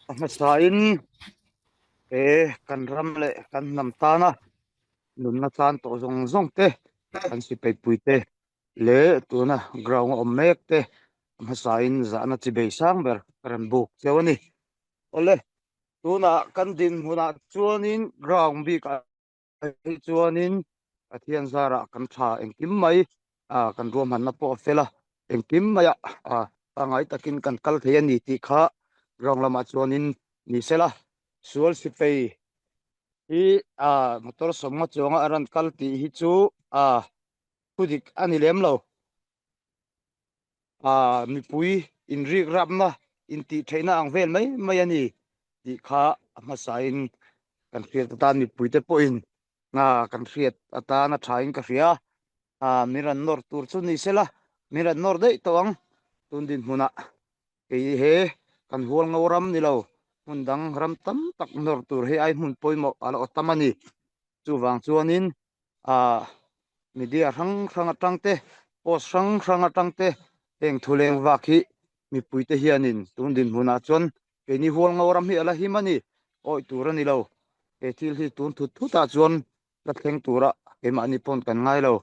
A hmasain he kan ram leh kan hnam tana nunna tan tawh zawng zawng te, kan sipaipui te leh tuna ground a awm mek te a hmasain zahna chi bei sang ber ka rawn buk cheu a ni. Awle, tunah kan dinhmunah chuanin ground bikah Hei chuanin Pathian zarah kan tha engkim mai ah kan ruahmanna pawh a fel a, engkim maiah ah pangngai takin kan kal thei a ni tih kha ground lamah chuanin ni sela. Sual sipei hi ah motor sawmnga chuanga a rawn kal tih hi chu ah thudik a ni lem lo. Ah mipui inrik rapna intih theihna ang vel mai mai a ni tih kha a hmasain kan hriat atan mipuite pawhin ah kan hriat atan a thain ka hria ah min rawn nawr tur chu ni sela min rawn nawr daih tawh ang tun dinhmunah kei he kan hual ngo ram ni lo hmun dang ram tam tak nawr tur hei ai hmun pawimawh a la aw tam a ni chuvang chuanin ah media hrang hrang atang te post hrang hrang atang te heng thu leng vak hi mipui te hianin tun dinhmunah chuan keini hual ngo ram hi a la him a ni awih tur a ni lo he thil hi tun thut thut ah chuan la thleng tura keimahni pawn kan ngai lo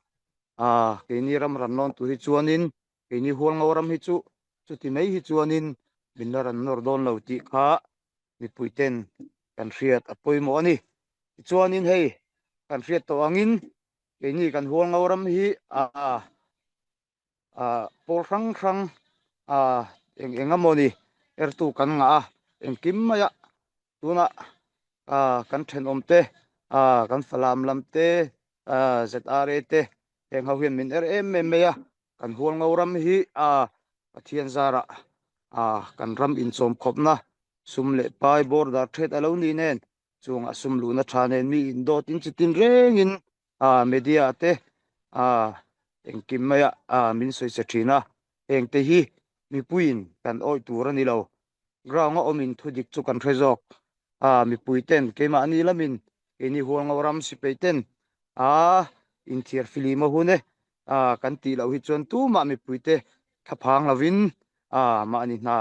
ah keini ram ran lawn tur hi chuanin keini hual ngo ram hi chu chuti mai hi chuanin min la ran nawr dawn lo tih kha mipui ten kan hriat a pawimawh a ni. Tichuanin hei kan hriat tawh angin keini kan Hualngo ram hi ah ah pawl hrang hrang ah eng eng emaw ni ertu kan ngah a, engkim maia tunah ah kan thenawm te ah kan Falam lam te ah ZRA te heng ho hian min er em em mai a, kan Hualngo ram hi ah Pathian zarah ah kan ram inchawm khawpna sum leh pai border thet a lo ni nen chungah sum luhna tha nen mi indawt in chitin rengin ah media te ah engkim maia ah min sawi che thin a, heng te hi mipuiin kan awih tur a ni lo, ground a awmin thudik chu kan hre zawk ah mipui ten keimahni lamin keini Hualngo ram sipai ten ah inthiar filim a hun e ah kan tih loh hi chuan tumah mipui te thlaphang lovin ah mahni hna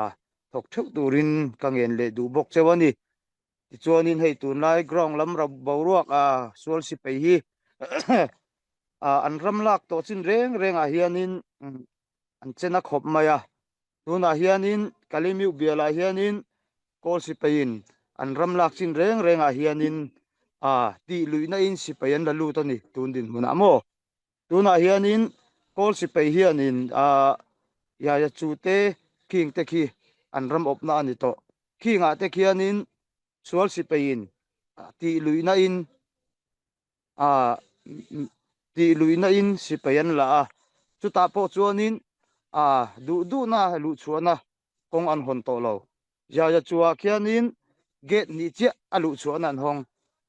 thawk theuh turin ka ngen leh duh bawk cheu a ni. Tichuanin hei tunlai ground lam boruak ah sual sipai hi ah an ram lak tawh chin reng reng ah hianin an chen a khawp mai a. Tunah hianin Kalimiuh bialah hianin Kawl sipaiin an ram lak chin reng reng ah hianin ah tih luihna in sipai an la lut a ni tun dinhmunah maw. Tunah hianin Kawl sipai hianin ah Yaya chu te khing te khi an ram awpna a ni tawh. Khingah te khianin sual sipaiin tih luihna in ah tih luihna in sipai an la a, chutah pawh chuanin ah duh duhna luhchhuahna kawng an hawn tawh lo. Yaya chuah khianin gate hnih chiah a luhchhuahna an hawng.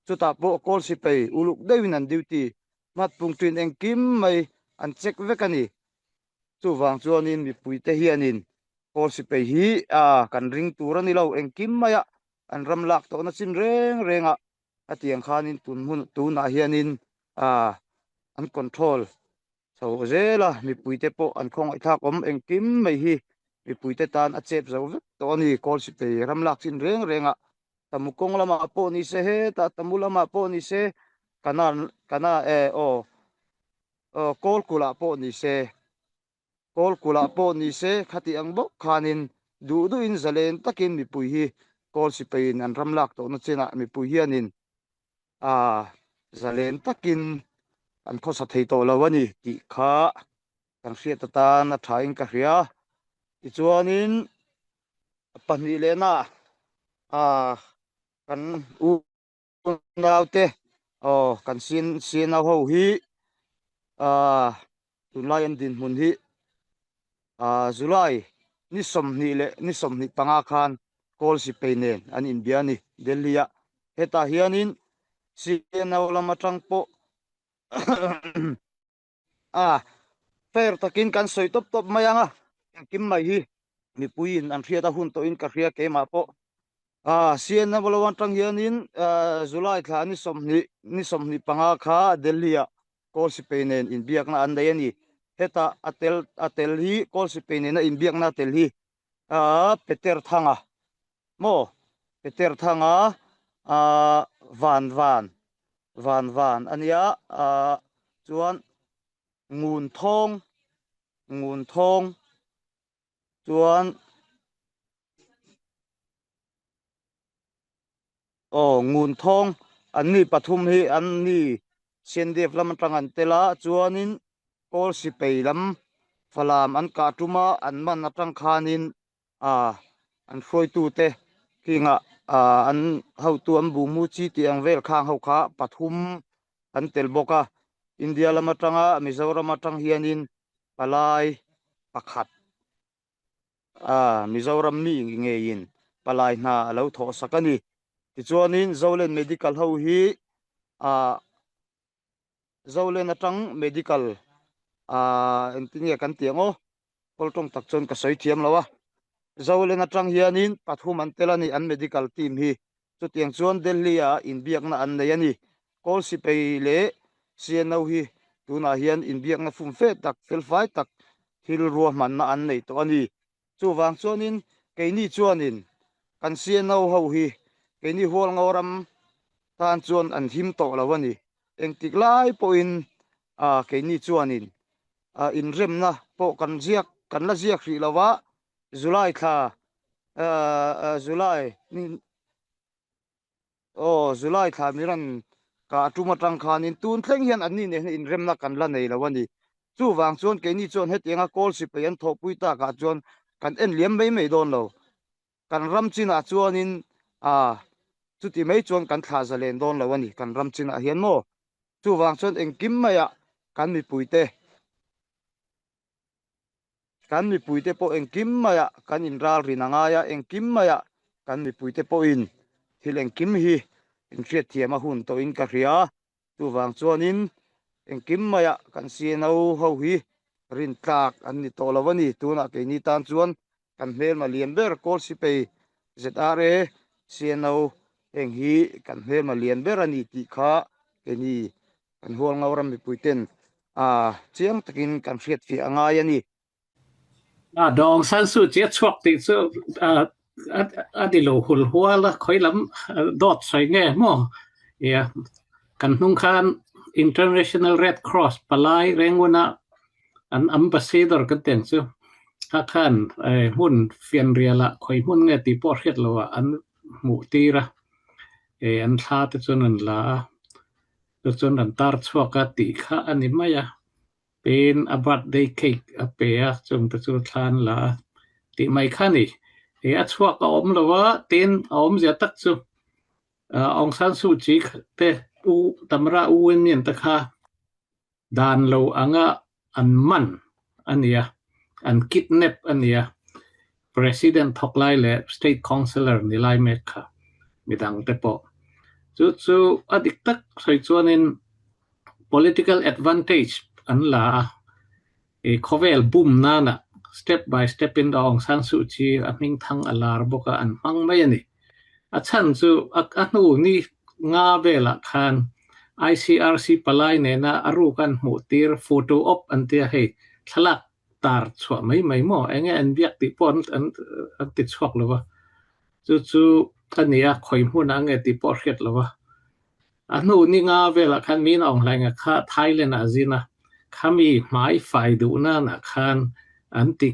Chutah pawh Kawl sipai uluk deuhin an duty hmat pungṭin engkim mai an check vek a ni. Chuvang chuanin mipuite hianin Kawl sipai hi ah kan ring tur a ni lo, engkim maia an ram lak tawhna chin reng rengah a tiang khanin tun hmun tunah hianin ah an control chho zel a, mipuite pawh an khawngaihthlak awm engkim mai hi mipuite tan a chep zo vek tawh a ni. Kawl sipai ram lak chin reng rengah Tamu kawng lamah pawh ni se hetah Tamu lamah pawh ni se Kanan Kana e aw aw Kawl kulh ah pawh ni se. Kawl kulh ah pawh ni se khati ang bawk khanin duh duhin zalen takin mipui hi Kawl sipaiin an ram lak tawhna chinah mipui hianin ah zalen takin an khawsa thei tawh lo a ni tih kha kan hriat atan a thain ka hria. Tichuanin pahnih lehna ah kan u Naute aw kan sin CNO ho hi ah tunlai an dinhmun hi ah July ni 20 leh ni 25 khan Kawl Sipai nen an inbia a ni Delhi ah hetah hianin CNO lam atang pawh A, fair takin kan sawi tawp tawp mai ang a, engkim mai hi mipuiin an hriat a hun tawhin ka hria keimah pawh. A, CNM lo atang hianin July thla ni 20 ni 25 kha Delhi-ah Kawl Sipai nen inbiakna an nei a ni. Heta a tel a tel hi Kawl Sipai nena inbiakna a tel hi Peter Thanga maw? Peter Thanga ah Van Van Van Van a nia ah chuan Ngun Thawng Ngun Thawng chuan Aw Ngun Thawng an ni pathum hi an ni CNDF lam atang an tel a chuanin Kawl Sipei lam Falam an kah tum a an man atang khanin ah an hruaitute khingah ah an hotu an bu mu chi tih ang vel khang ho kha pathum an tel bawk a India lam atanga Mizoram atang hianin palai pakhat ah Mizoram mi ngeiin palai hna a lo thawh sak a ni. Tichuanin Zolen Medical ho hi ah Zolen atang medical ah engtin nge kan tih ang aw kawl tawng tak chuan ka sawi thiam lo a Zolen atang hianin pathum an tel a ni an medical team hi chutiang chuan Delhi ah inbiakna an nei a ni Kawl Sipei leh CNO hi tunah hian inbiakna fum fe tak felfai tak thil ruahmanna an nei tawh a ni chuvang chuanin keini chuanin kan CNO ho hi keini Hualngo ram tan chuan an him tawh lo a ni. Engtik lai pawhin ah keini chuanin ah inremna pawh kan ziak kan la ziak hrih lo a, July thla ah July ni aw July thla mi rawn kah tum atang khanin tun thleng hian anni nen hian inremna kan la nei lo a ni. Chuvang chuan keini chuan hetianga kawl sipai an thawhpui takah chuan kan en liam mai mai dawn lo. Kan ram chinah chuanin ah chuti mai chuan kan thlah zalen dawn lo a ni kan ram chinah hian maw? Chuvang chuan engkim maiah kan mipuite kan mipuite pawh engkim maiah kan inralrin a ngai a, engkim maiah kan mipuite pawhin thil engkim hi inhriatthiam a hun tawhin ka hria. Chuvang chuanin engkim maiah kan CNO ho hi rintlak an ni tawh lo a ni. Tunah keini tan chuan kan hmelma lian ber Kawl Sipei ZRA CNO heng hi kan hmelma lian ber a ni tih kha keini kan Hualngo ram mipuiten chiang takin kan hriatfiah a ngai a ni. A Daw Aung San Suu Kyi a chhuak tih chu a ni lo hul hual a, khawi lam dawt sawi nge maw? Ia, kan hnung khan International Red Cross palai Renguna an ambassador kan tih ang chu kha khan hmun fianrial ah khawi hmun nge tih pawh hriat loh ah an hmuh tir a, an thla te chuan an la a, chu chuan an tar chhuak a tih kha a ni mai a. Tin, a birthday cake a pe a, chung te chu thla an la a tih mai kha a ni. Ih a chhuak a awm lo a, tin a awmzia tak chu Aung San Suu Kyi te u Tamra U Win Myint te kha dan lo anga an man a ni a, an kidnap a ni a, President thawk lai leh State Councillor ni lai mek kha midang te pawh. Chu chu a dik tak sawi chuanin Political advantage an la a, i khawvel bum nana step by step in Aung San Suu Kyi a hming thang a lar bawk a, an hmang mai a ni. A chhan chu a hnu ni nga velah khan ICRC palai nena a ruk an hmuh tir photo op an tia hei thlalak tar chhuah mai mai maw enge an biak tih pawh an an ti chhuak lo va, chu chu a ni a khawi hmunah nge tih pawh a hriat lo va. A hnu ni nga velah khan min Aung Hlaing a kha Thailand ah a zin a, khami hmai fai duh nanah khan an ti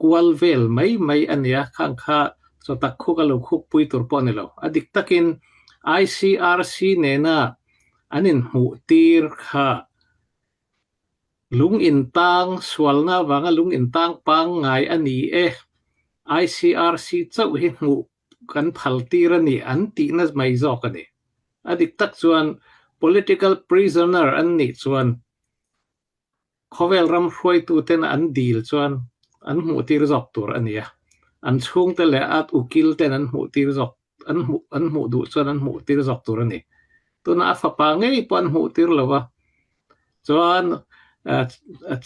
kual vel mai mai a nia, khang kha chawtak khuk a lo khuk pui tur pawh a ni lo. A dik takin ICRC nena an inhmuh tir kha lung intang sualna avanga lung intang pangngai a ni e, ICRC chauh hi hmuh kan phal tir a ni an tihna mai zawk a ni. A dik tak chuan political prisoner an nih chuan khawvel ram hruaituten an dil chuan an hmuh tir zawk tur a ni a, an chhungte leh a ukil ten an hmuh tir zawk an hmuh an hmuh duh chuan an hmuh tir zawk tur a ni. Tunah a fapa ngei pawh an hmuh tir lo va, Chuan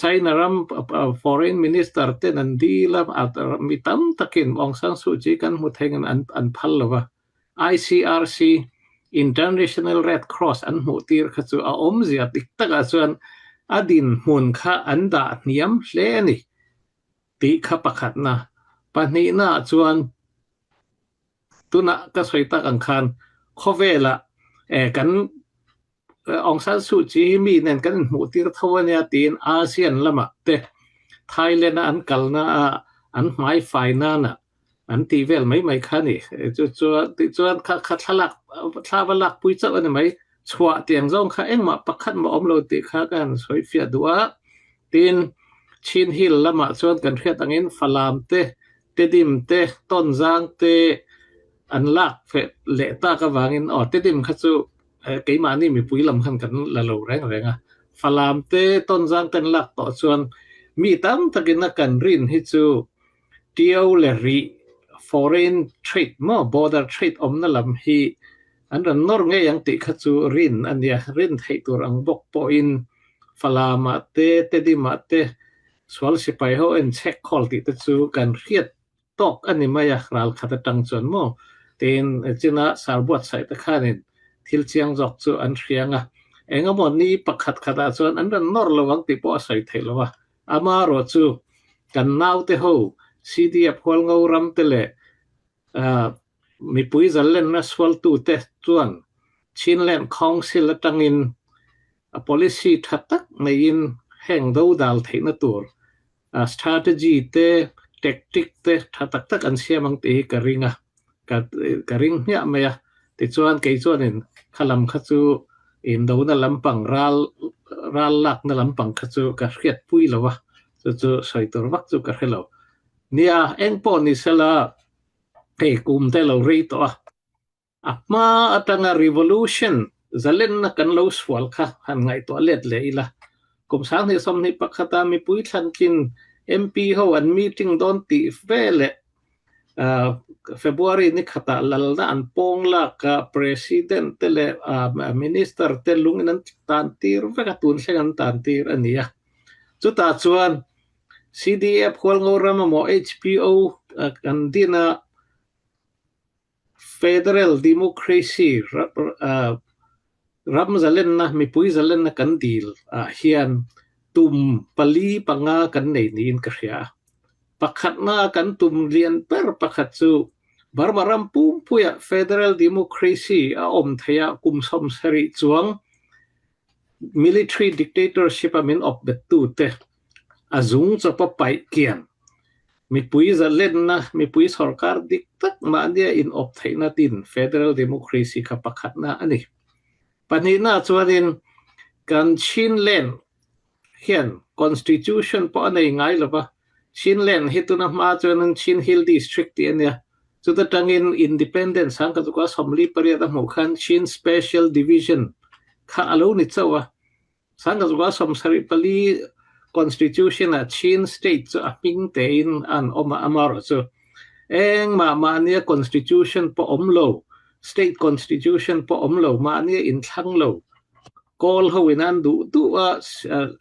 China ram Foreign Minister ten an dil a, mi tam takin Aung San Suu Kyi kan hmu thei ngam an phal lo va. ICRC, International Red Cross an hmuh tir kha chu a awmzia dik takah chuan a dinhmun kha an dah hniam hle a ni tih kha pakhatna. Pahnihnaah chuan. Tunah ka sawi tak ang khan khawvelah kan Aung San Suu Kyi hi mi nen kan inhmuh tir tho a nia tiin ASEAN lamah te Thailand a an kalna a an hmai fai nana an tih vel mai mai kha a ni. Chu chuan tichuan kha kha thlalak thla va lak pui chauh a ni mai. Chhuah tiang zawng kha engmah pakhat mah awm lo tih kha ka han sawi fiah duh a. Tin, Chin Hill lamah chuan kan hriat angin Falam te, Tedim te, Tawnzang te an lak feh leh tak avangin aw Tedim kha chu keimahni mipui lam khan kan la lo reng reng a. Falam te, Tawnzang te an lak tawh chuan mi tam takin a kan rin hi chu Tio leh rih foreign trade maw border trade awmna lam hi an rawn nawr ngei ang tih kha chu rin a nia. Rin theih tur ang bawk pawhin Falamah te, Tedimah te sual sipai ho en chhek khawl tih te chu kan hriat tawk a ni mai a, ral khat atang chuan maw tiin china sar buatsaih te khanin thil chiang zawk chu an hriang a. Engemaw ni pakhat khatah chuan an rawn nawr lo ang tih pawh a sawi theih lo a. Amaherawh chu kan naute ho CDF Hualngo ram te leh mipui zalenna sualtute chuan Chinland Council atangin a policy tha tak neiin heng dodal theihna tur strategy te, tactic te tha tak tak an siam ang tih hi ka ring a, ka ring hmiah mai a. Tichuan kei chuanin kha lam kha chu indona lampang ral ral lakna lampang kha chu ka hriat pui lo a, chu chu sawi tur vak chu ka hre lo. Nia, eng pawh ni sela hei kum te lo rei tawh a, A hma atanga revolution zalenna kan lo sual kha han ngaihtuah let leh ila. Kum 2021 a mipui thlantlin MP ho an meeting dawn tih veleh February ni khatah lalna an pawng lak a, President te leh Minister te lungin an tan tir vek a, tun thleng an tan tir a ni a. Chutah chuan CDF Hualngo ram emaw HPO kan din a, Federal Democracy ram zalenna, mipui zalenna kan dil ah hian tum pali panga kan nei niin ka hria a. Pakhatna kan tum lian ber pakhat chu Burma ram pumpuiah Federal Democracy a awm theih a kum 70 chuang military dictatorship a min awp bettute A zung chawpa paih kian mipui zalenna, mipui sorkar dik tak mahnia inawp theihna tin Federal Democracy kha pakhatna a ni. Pahnihna chuanin kan Chinland hian Constitution pawh a nei ngai lo va, Chinland hi tuna hma chuanin Chin Hill District tih a nia, chuta tangin Independence ang ka tukah 48 a hmuh khan Chin Special Division kha a lo ni chauh a. 1974 Constitution ah Chin State chu a hming tein an awm a, amaherawh chu engmah mahnia Constitution pawh awm lo, State Constitution pawh awm lo, mahnia inthlang lo, Kawl ho in an duh duh a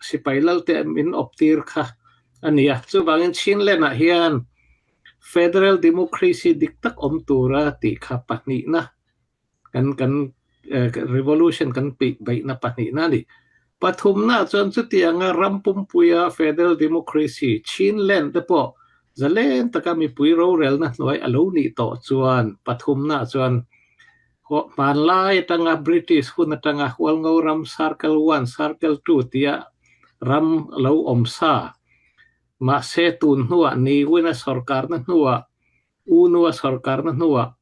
sipai lal te min awp tir kha a ni a. Chuvangin Chinland ah hian Federal Democracy dik tak awm tura tih kha pahnihna kan kan revolution kan peih beihna pahnihna a ni. Pathumna chuan chutianga ram pumpuia federal democracy Chinland te pawh zalen taka mipui rorelna hnuai a lo nih tawh chuan pathumna chuan hmanlai atanga British hun atanga Hualngo ram Circle One, Circle Two tia ram lo awm sa mahse tun hnuah Niwina sorkarna hnuah Unua sorkarna hnuah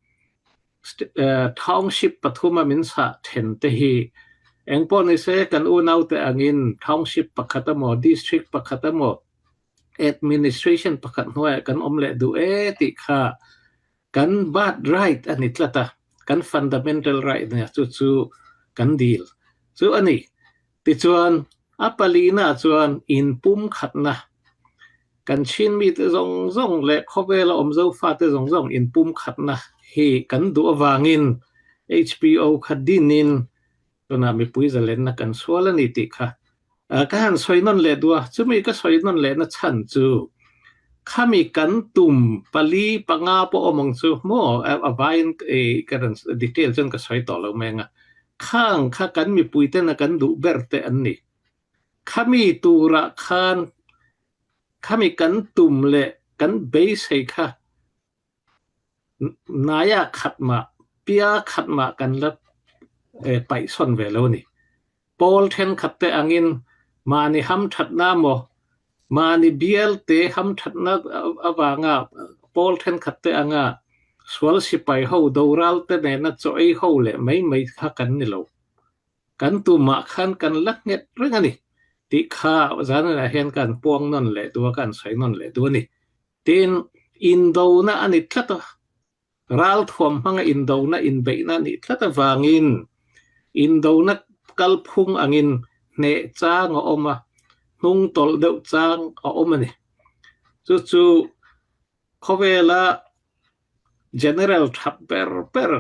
township pathuma min sah then te hi engpawh ni se kan unaute angin township pakhat emaw district pakhat emaw administration pakhat hnuaiah kan awm leh duh e tih kha kan birth right a ni tlat a, kan fundamental right a nia chu chu kan dil chu a ni. Tichuan a palina chuan inpumkhatna Kan Chin mite zawng zawng leh khawvela awm Zofate zawng zawng inpumkhatna hi kan duh avangin HPO kha dinin tunah mipui zalenna kan sual a ni tih kha ka han sawi nawn leh duh a. Chumi ka sawi nawn lehna chhan chu khami kan tum pali panga pawh awm ang chu maw a vaiin ka rawn detail chuan ka sawi tawh lo mai ang a. Khang kha kan mipuitena kan duh ber te an ni. Khami turah khan khami kan tum leh kan beisei kha Naia khat mah, pia khat mah kan la paih sawn ve lo a ni. Pawl thenkhat te angin mahni hamthatna maw, mahni bial te hamthatna avanga pawl thenkhat te anga sual sipai ho doral te nena chaw ei ho leh mai mai kha kan ni lo. Kan tumah khan kan la nghet reng a ni tih kha zanah hian kan puang nawn leh duh a, kan sawi nawn leh duh a ni. Tin, indona a ni tlat a, ralthuam hmanga indona inbeihna a nih tlat avangin indona kalphung angin hneh chang a awm a, hnung tawlh deuh chang a awm a ni. Chu chu khawvela general tha ber ber,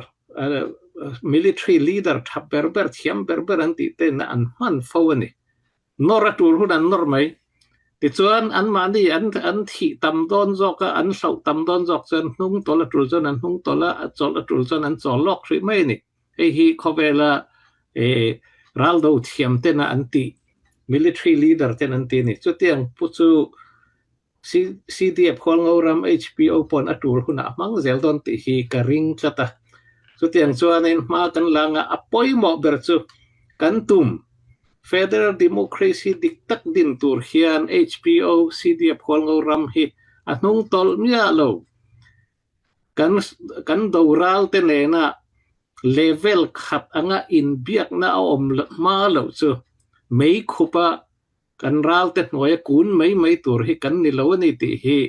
military leader tha ber ber, thiam ber ber an tih ten an hman fo a ni. Nawr a tul hun an nawr mai. Tichuan, anmahni an an thih tam dawn zawk a, an hloh tam dawn zawk chuan hnung tawlh a tul chuan an hnung tawlh a, a chawlh a tul chuan an chawl lawk hrih mai a ni. Hei hi khawvela eh raldo thiam tena an tih, military leader ten an ti a ni. Chutiang pu chu CDF Hualngo ram HPO pawn a tul hunah a hmang zel dawn tih hi ka ring tlat a. Chutiang chuanin hma kan la anga a pawimawh ber chu kan tum Federal Democracy dik tak din tur hian HPO CDF Hualngo ram hi a hnung tawlh miah lo. Kan kan doral te nena level khat anga inbiakna a awm hma loh chu meikhupa Kan ralte hnuaia kun mai mai tur hi kan ni lo a ni tih hi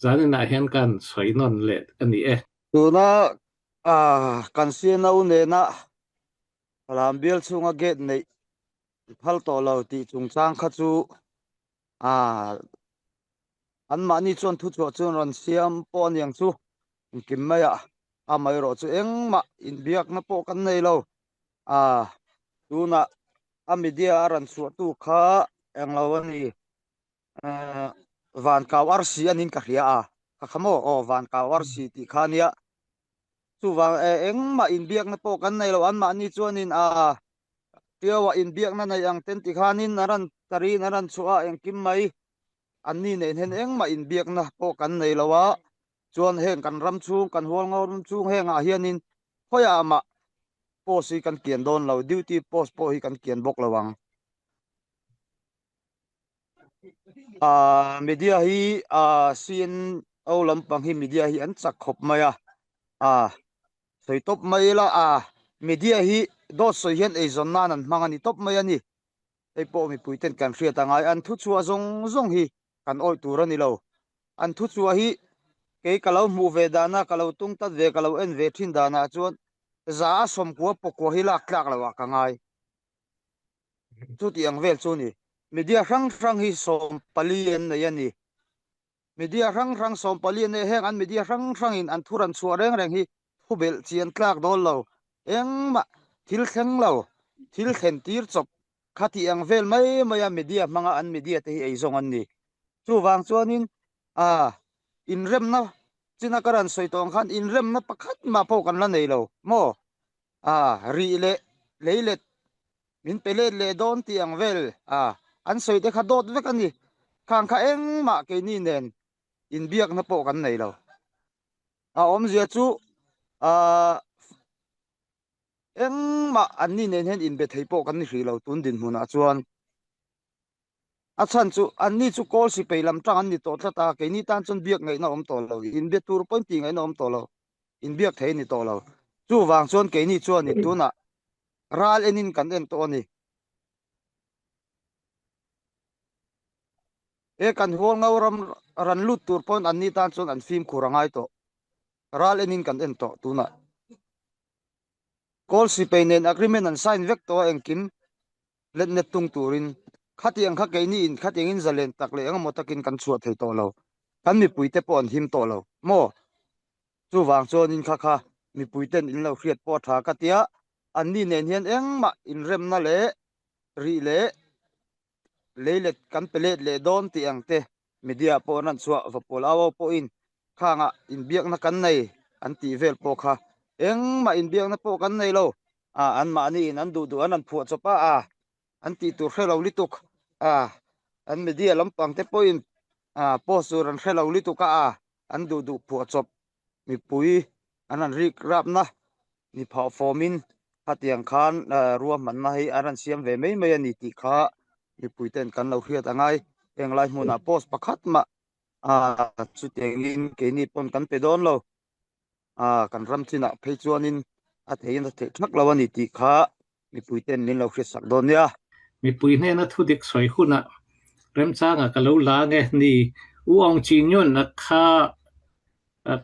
zaninah hian kan sawi nawn leh a ni e. Tuna kan CNO nena Falam bial chhunga gate neih phal tawh lo tih chungchang kha chu anmahni chuan thuchhuah chuan rawn siam pawh a niang chu engkim maiah amaherawh chu engmah inbiakna pawh kan nei lo. Tunah a media a rawn chhuah tu kha englo a ni Vankau arsi anin ka hria a ka kha maw aw Vankau arsi tih kha ania chuvang engmah inbiakna pawh kan nei lo anmahni chuanin a Tiauah inbiakna nei ang ten tikhanin a rawn tarin a rawn chhuah a engkim mai anni neih hnen engmah inbiakna pawh kan nei lo a chuan heng kan ram chhung kan hualngo ram chhung hengah hianin khawiah mah post hi kan kian dawn lo, duty post pawh hi kan kian bawk lo ang. Ahh media hi ahh CNO lampang hi media hi an chak khawp mai a, ahh sawi tawp mai ila ahh media hi dawt sawi hian eizawn nan an hmang a ni tawp mai a ni. Hei pawh mipui ten kan hriat a ngai, an thuchhuah zawng zawng hi kan awih tur a ni lo. An thuchhuah hi kei ka lo hmuh ve dana, ka lo tung tat ve, ka lo en ve thin danah chuan za a sawmkua pawkua hi lak tlak loh ah ka ngai. Chuti ang vel chu a ni. Media hrang hrang hi 40 an nei a ni. Media hrang hrang 40 an nei heng an media hrang hrangin an thu rawn chhuah reng reng hi thu belh chian tlak dawn lo. Engmah thil thleng lo, thil thlen tir chawp kha tih ang vel mai mai a media hmanga an media te hi eizawng an ni. Chuvang chuanin a inremna china ka rawn sawi tawh ang khan inremna pakhat mah pawh kan la nei lo maw? A rih leh lei let min pe let leh dawn tih ang vel a an sawi te kha dawt vek a ni. Khang kha engmah keini nen inbiakna pawh kan nei lo. A awmzia chu ah engmah anni nen hian inbe thei pawh kan ni hrih lo tun dinhmunah chuan. A chhan chu anni chu kawl sipei lam tang an ni tawh tlat a, keini tan chuan biak ngaihna awm tawh lo, inbe tur pawhin tih ngaihna awm tawh lo, inbiak thei a ni tawh lo. Chuvang chuan keini chuanin tunah ral enin kan en tawh a ni. He kan hual ngau ram ran lut tur pawn anni tan chuan an fimkhur a ngai tawh. Ral enin kan en tawh tunah. Kawl sipei nen agreement an sign vek tawh a engkim let net tung turin khatiang kha keini in khatiang in zalen tak leh engemaw takin kan chhuah thei tawh lo. Kan mipui te pawh an him tawh lo maw? Chuvang chuanin kha kha mipui ten in lo hriat pawh a tha ka tia anni nen hian engmah inremna leh rih leh leilet kan pe let leh dawn tih ang te media pawh an rawn chhuah va pawl au au pawhin khangah inbiakna kan nei an tih vel pawh kha engmah inbiakna pawh kan nei lo a anmahni in an duh duh an rawn phuah chawp a a an tih tur hre lo lutuk a an media lampang te pawhin a post tur an hre lo lutuk a a an duh duh phuah chawp mipui. An rawn rik rapna ni phah fawmin khatiang khan ruahmanna hi an rawn siam ve mai mai a ni tih kha mipui ten kan lo hriat a ngai. Heng lai hmunah post pakhat mah chutiangin keini pawn kan pe dawn lo. Kan ram chinah phei chuanin a theihin a theih thak lo a ni tih kha mipui ten min lo hriatsak dawn nia. Mipui hnena thudik sawi hunah remchanga ka lo la nge ni U Aung Kyi Nyunt a kha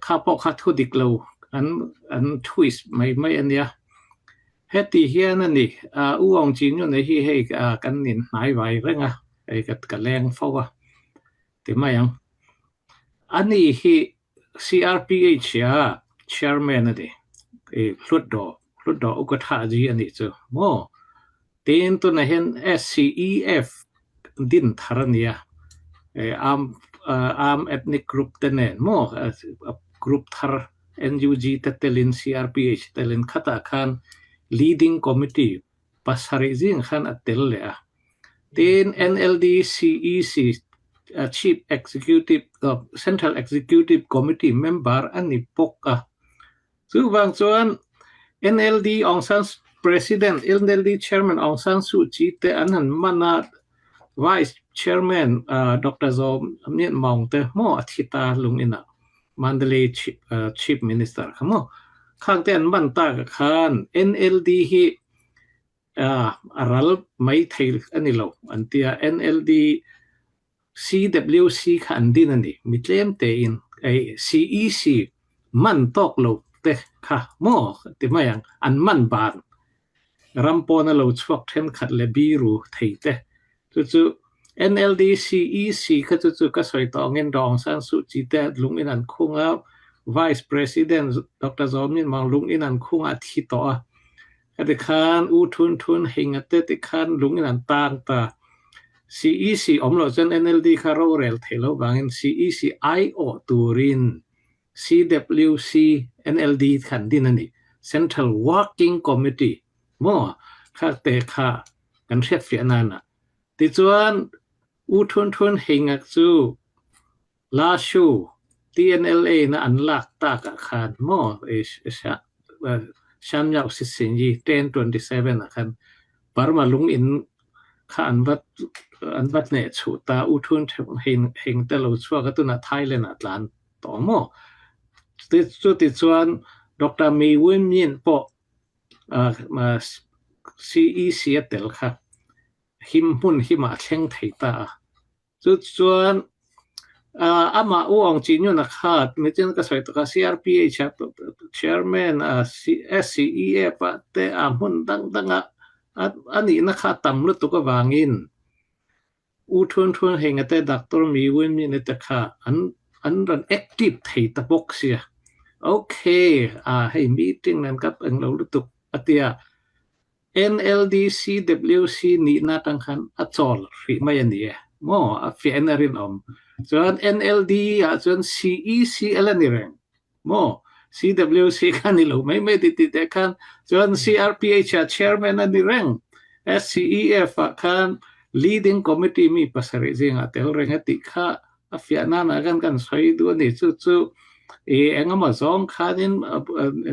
kha pawh kha thudik lo an an twist mai mai a nia. Heti hian a ni U Aung Kyi Nyunt hi hei kan inhnai vai reng a, hei ka leng fo a ti mai ang. Ani hi CRPH a chairman a ni. I Hlutdaw, Hlutdaw Ukathaji a nih chu maw? Tin, tunah hian SCEF din thar a nia. Arm, Arm Ethnic Group te nen maw? Group thar NUG te telin CRPH telin khatah khan Leading Committee pasarih zing khan a tel leh a. Tin, NLD CEC Chief Executive Central Executive Committee member a ni bawk a. Chuvang chuan NLD Aung San President NLD Chairman Aung San Suu Kyi te an han man a, Vice Chairman Doctor Zaw Myint Maung te maw a thi ta lungin ah Mandalay Chief Minister kha maw khang te an man tak ah khan NLD hi a ral mai thei a ni lo an ti a, NLD CWC kha an din a ni, mi tlem tein CEC man tawk lo te kha maw ti mai ang, an man ban ram pawna lo chhuak thenkhat leh biru thei te Chu chu NLD CEC kha chu chu ka sawi tawh angin Daw Aung San Suu Kyi te lung in an khung a, Vice President Doctor Zaw Min Maung lung in an khung a, a thi tawh a. Khati khan U Thun Thun Hinga te ti khan lung in an tang ta. CEC awm loh chuan NLD kha rorel thei lo vangin CEC aiawh turin CWC NLD khan din a ni. Central Working Committee maw kha te kha kan hriatfiah nana. Tichuan, U Thun Thun Hingak chu La Shu TNLA na an lak takah khan maw Shan Yauh Sisinyi 1027 ah khan Burma lung in kha an va an va hneh chhuh ta U Thun Hing te lo chhuak a tunah Thailand ah tlan tawh maw. Chutichuan Doctor Mi Win Myint pawh CEC a tel kha him hmun himah a thleng thei ta a. Chu chuan amah U Aung Kyi Nyunt a kha nichin ka sawi tak a CRPH a chairman a SCEF ah te a hmun dang dang ah a nihna kha a tam lutuk avangin U Thun Thun hei ngate Doctor Mi Win Myint te kha an an rawn active thei ta bawk sia. Ok, a hei meeting nen ka eng lo lutuk a tia. NLD CWC nihna atang khan a chawl hrih mai a ni e. Maw a fiah in a rinawm. Chuan NLD ah chuan CEC a la ni reng. Maw? CWC kha ni lo mai mai ti ti te khan chuan CRPH ah chairman a ni reng. SCEF ah khan leading committee mi pasarih zingah tel reng a tih kha a fiah nan ah khan kan sawi duh a ni. Chu chu i engemaw zawng khanin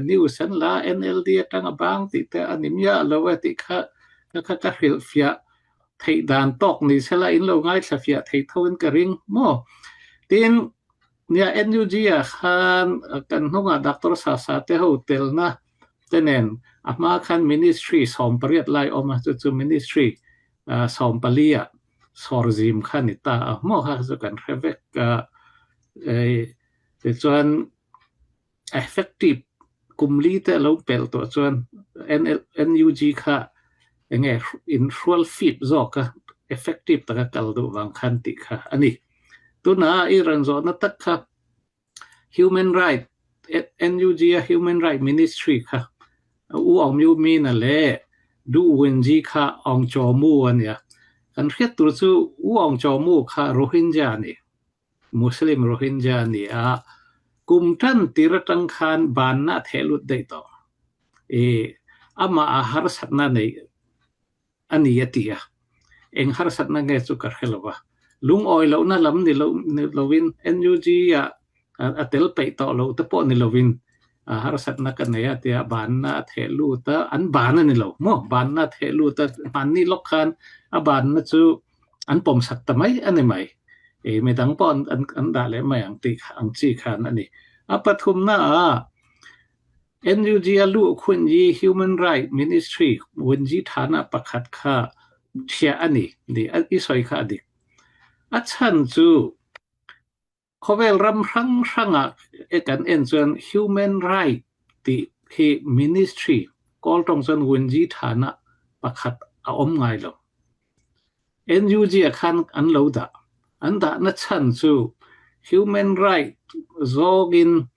news an la NLD atang a bang tih te a ni miah lo e tih kha kha ka hrilhfiah theih dan tawk ni sela in lo ngaithla fiah thei tho in ka ring maw. Tin, Nia, NUG ah khan kan hnungah Doctor Sasa te ho telna te nen a hma khan Ministry 18 lai awm a, chu chu Ministry 14 ah sawrzim kha ni ta a, maw kha chu kan hre vek a, tichuan effective kum li te a lo pelh tawh chuan NUG kha enge inhrual fip zawk a, effective taka kal duh vang khan tih kha a ni. Tuna i rawn zawhna tak kha Human Right, NUG a Human Right Ministry kha U Aung Myo Min-a leh Du Wenji kha Aung Kyaw Mu a nia. Kan hriat tur chu U Aung Kyaw Mu kha Rohingya a ni. Muslim Rohingya a ni a, kum tan tir atang khan banna a theh lut daih tawh. I amah a harsatna neih a ni a ti a, eng harsatna nge chu ka hre lo va. Lungawi lohna lam ni lo ni lovin NUG ah a tel peih tawh lo te pawh ni lovin. Harsatna ka nei a tia banna a theh lut a, an ban a ni lo maw? Banna a theh lut a, hmanni lawk khan a banna chu an pawmsak ta mai a ni mai. I midang pawh an an dah leh mai ang tih ang chi khan a ni. A pathumna ah NUG a luh khun hi Human Right Ministry Wenji Thana pakhat kha thiah a ni ni i sawi kha a dik. A chhan chu Khawvel ram hrang hrangah e kan en chuan Human Right tih hi Ministry, Kawl tawng chuan Wenji Thana pakhat a awm ngai lo. NUG ah khan an lo dah. An dahna chhan chu Human Right zawngin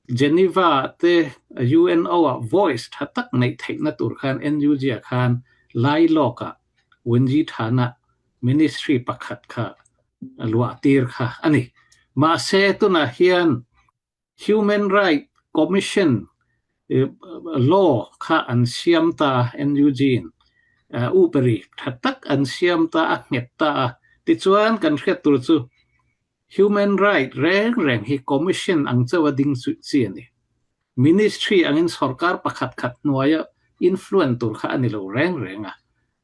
Geneva te UNO ah voice tha tak neih theihna tur khan NUG ah khan lailawkah Wenji Thana Ministry pakhat kha luah tir kha a ni. Mahse tunah hian Human Right Commission law kha an siam ta a, NUG in uperi tha tak an siam ta a, nghet ta a. Tichuan kan hriat tur chu Human Right reng reng hi Commission ang chauha ding chi a ni. Ministry angin sorkar pakhat khat hnuaia influence tur kha a ni lo reng reng a.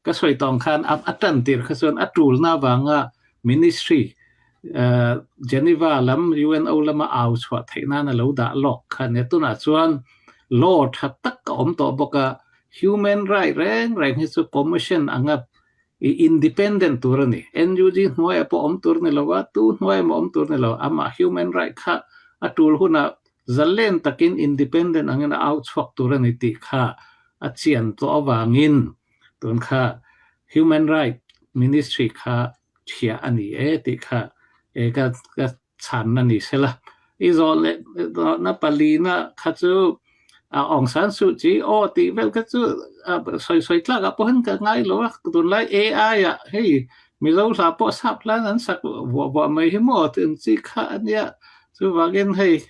Ka sawi tawng khan a tan tir kha chuan a tulna avanga Ministry Geneva lam UNO lama au chhuah theih nan a lo dah lawk kha nia. Tunah chuan law tha tak a awm tawh bawk a, human right reng reng hi chu commission anga i independent tur a ni. NUG hnuaiah pawh awm tur ni lo a, tu hnuai emaw awm tur ni lo, amah human right kha a tul hunah zalen takin independent angin a au chhuak tur a ni tih kha a chian tawh avangin tun kha human right ministry kha thiah a ni e tih kha e ka ka chhanna ni sela. I zawh leh zawhna palina kha chu a Aung San Suu Kyi aw tih vel kha chu sawi sawi tlak ah pawhin ka ngai lo a, tunlai AI ah hei Mizo hla pawh sap hlan an sak vuah vuah mai hi maw tih ang chi kha a nia. Chuvangin hei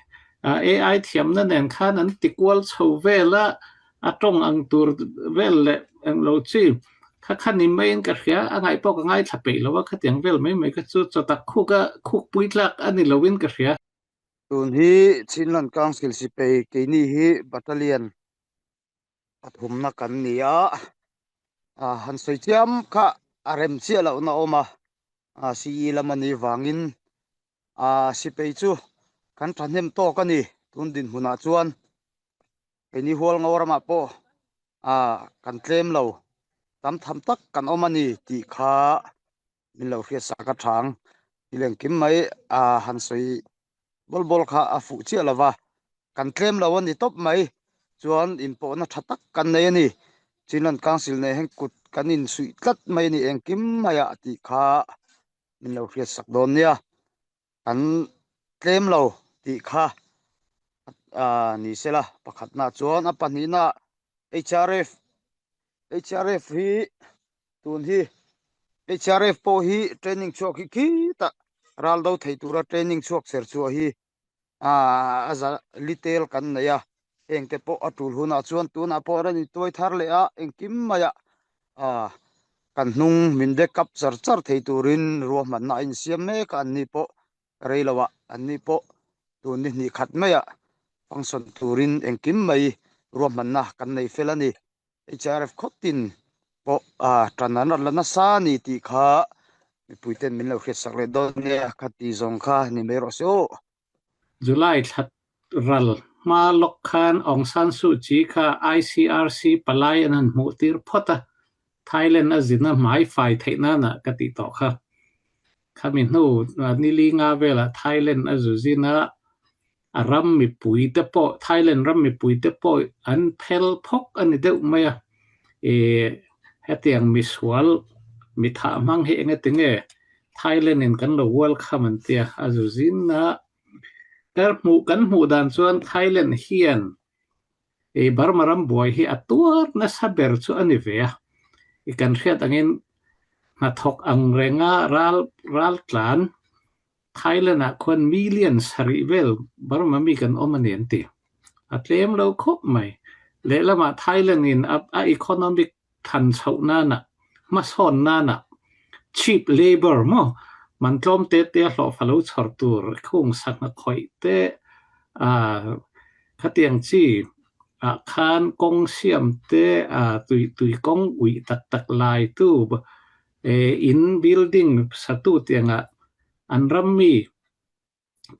AI thiamna nen khan an ti kual chho vel a, a tawng ang tur vel leh eng lo chi kha kha ni maiin ka hria, a ngaih pawh ka ngaithla peih lo a, khatiang vel mai mai kha chu chawtak khuk a khuk pui tlak a ni loin ka hria. Tun hi Chinland Council Sipai keini hi Battalion pathumna kan ni a, han sawi chiam kha a rem chiah lohna a awm a, CE lam a nih vangin Sipai chu kan thahnem tawk a ni tun dinhmunah chuan. Keini Hualngo ramah pawh kan tlem lo, tam tham tak kan awm a ni tih kha min lo hriat sak a tha ang. Thil engkim mai han sawi bawl bawl kha a fuh chiah lo va, kan tlem lo a ni tawp mai. Chuan inpawhna tha tak kan nei a ni. Chinland Council nen hian kut kan insuih tlat mai a ni engkim maiah tih kha min lo hriat sak dawn nia. Kan tlem lo tih kha ni sela pakhatna chuan a pahnihna HRF HRF hi tun hi HRF pawh hi training chhuak hi khitah ral do thei tura training chhuak ser chhuah hi a za little kan nei a hengte pawh a tul hunah chuan tunah pawh rawn intuai thar leh a engkim maiah kan hnung min backup char char thei turin ruahmanna a insiam mek a an ni pawh rei lo ah an ni pawh tun ni hnih khat maiah function turin engkim mai ruahmanna kan nei fel a ni. HRF khawtin pawh tan an rawn la nasa a ni tih kha mipuiten min lo hriatsak leh dawn nia kha ti zawng kha ni mai rawh se aw. July thla ral hma lawk khan Aung San Suu Kyi kha ICRC palai an han hmuh tir phawt a, Thailand a zin a hmai fai theih nana ka tih tawh kha. Khami hnu nili nga velah Thailand a zu zin a, A ram mipui te pawh, Thailand ram mipui te pawh an phel phawk a ni deuh mai a. I hetiang misual mi thah hmang hi engati nge Thailand in kan lo welcome an tia a zu zin a. Ka hmuh kan hmuh dan chuan Thailand hian i Burma ram buai hi a tuar nasa ber chu a ni ve a. I kan hriat angin hnathawk ang renga ral ral tlan Thailand ah khuan million sarih vel Burma mi kan awm a ni an ti. A tlem lo khawp mai. Lehlamah Thailand in a a economic than chhoh nana, hmasawn nana cheap labour maw man tlawm te te a hlawhfa lo chhawr tur khung sangha khawih te ah. Khatiang chi ah khan kawng siam te tui tui kawng uih tak tak lai tu in building satu tiangah an ram mi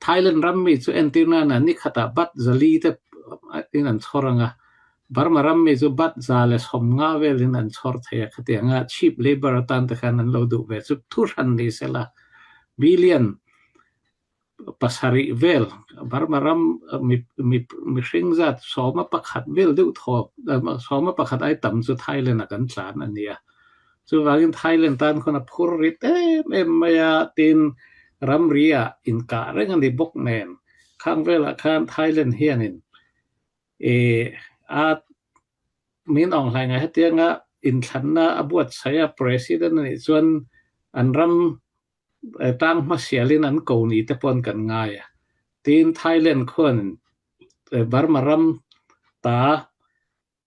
Thailand ram mi chu entir nana ni khatah baht zali te in an chhawr ang a, Burma ram mi chu baht 150 velin an chhawr thei a, khatianga cheap labour atan te khan an lo duh ve chu thu hran ni sela billion pasarih vel Burma ram mihring zat 11 vel deuh thaw 11 ai tam chu Thailand ah kan tlan a nia. Chuvangin Thailand tan khawn a phur rit em em mai a, tin ramri ah inkah reng a ni bawk nen khang velah khan Thailand hianin ih a Min Aung Hlaing ah hetianga inthlanna a buatsaih a President a nih chuan an ram tang hmasialin an ko ni te paw'n kan ngai a. Tin, Thailand khuan Burma ram ta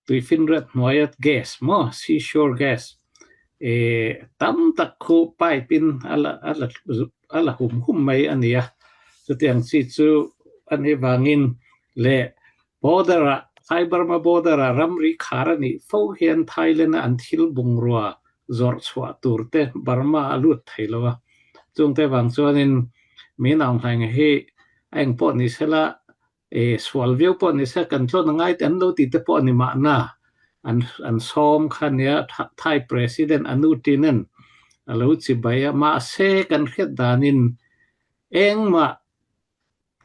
tuifinriat hnuaia gas maw, seashore gas, tam tak khu pipe in a la a la a la hum hum mai a ni a. Chutiang chi chu a nih vangin leh border ah Thai Burma border ah ramri khar a nih fo hian Thailand a an thil bungrua zawrh chhuah tur te Burma a lut thei lo a, chungte vang chuanin Min Aung Hlaing hi a eng pawh ni sela e sual viau pawh ni se kan tlawn a ngai te an lo ti te pawh a ni mahna an an sawm kha nia Thai President Anutin-a'n a lo chibai a, mahse kan hriat danin engmah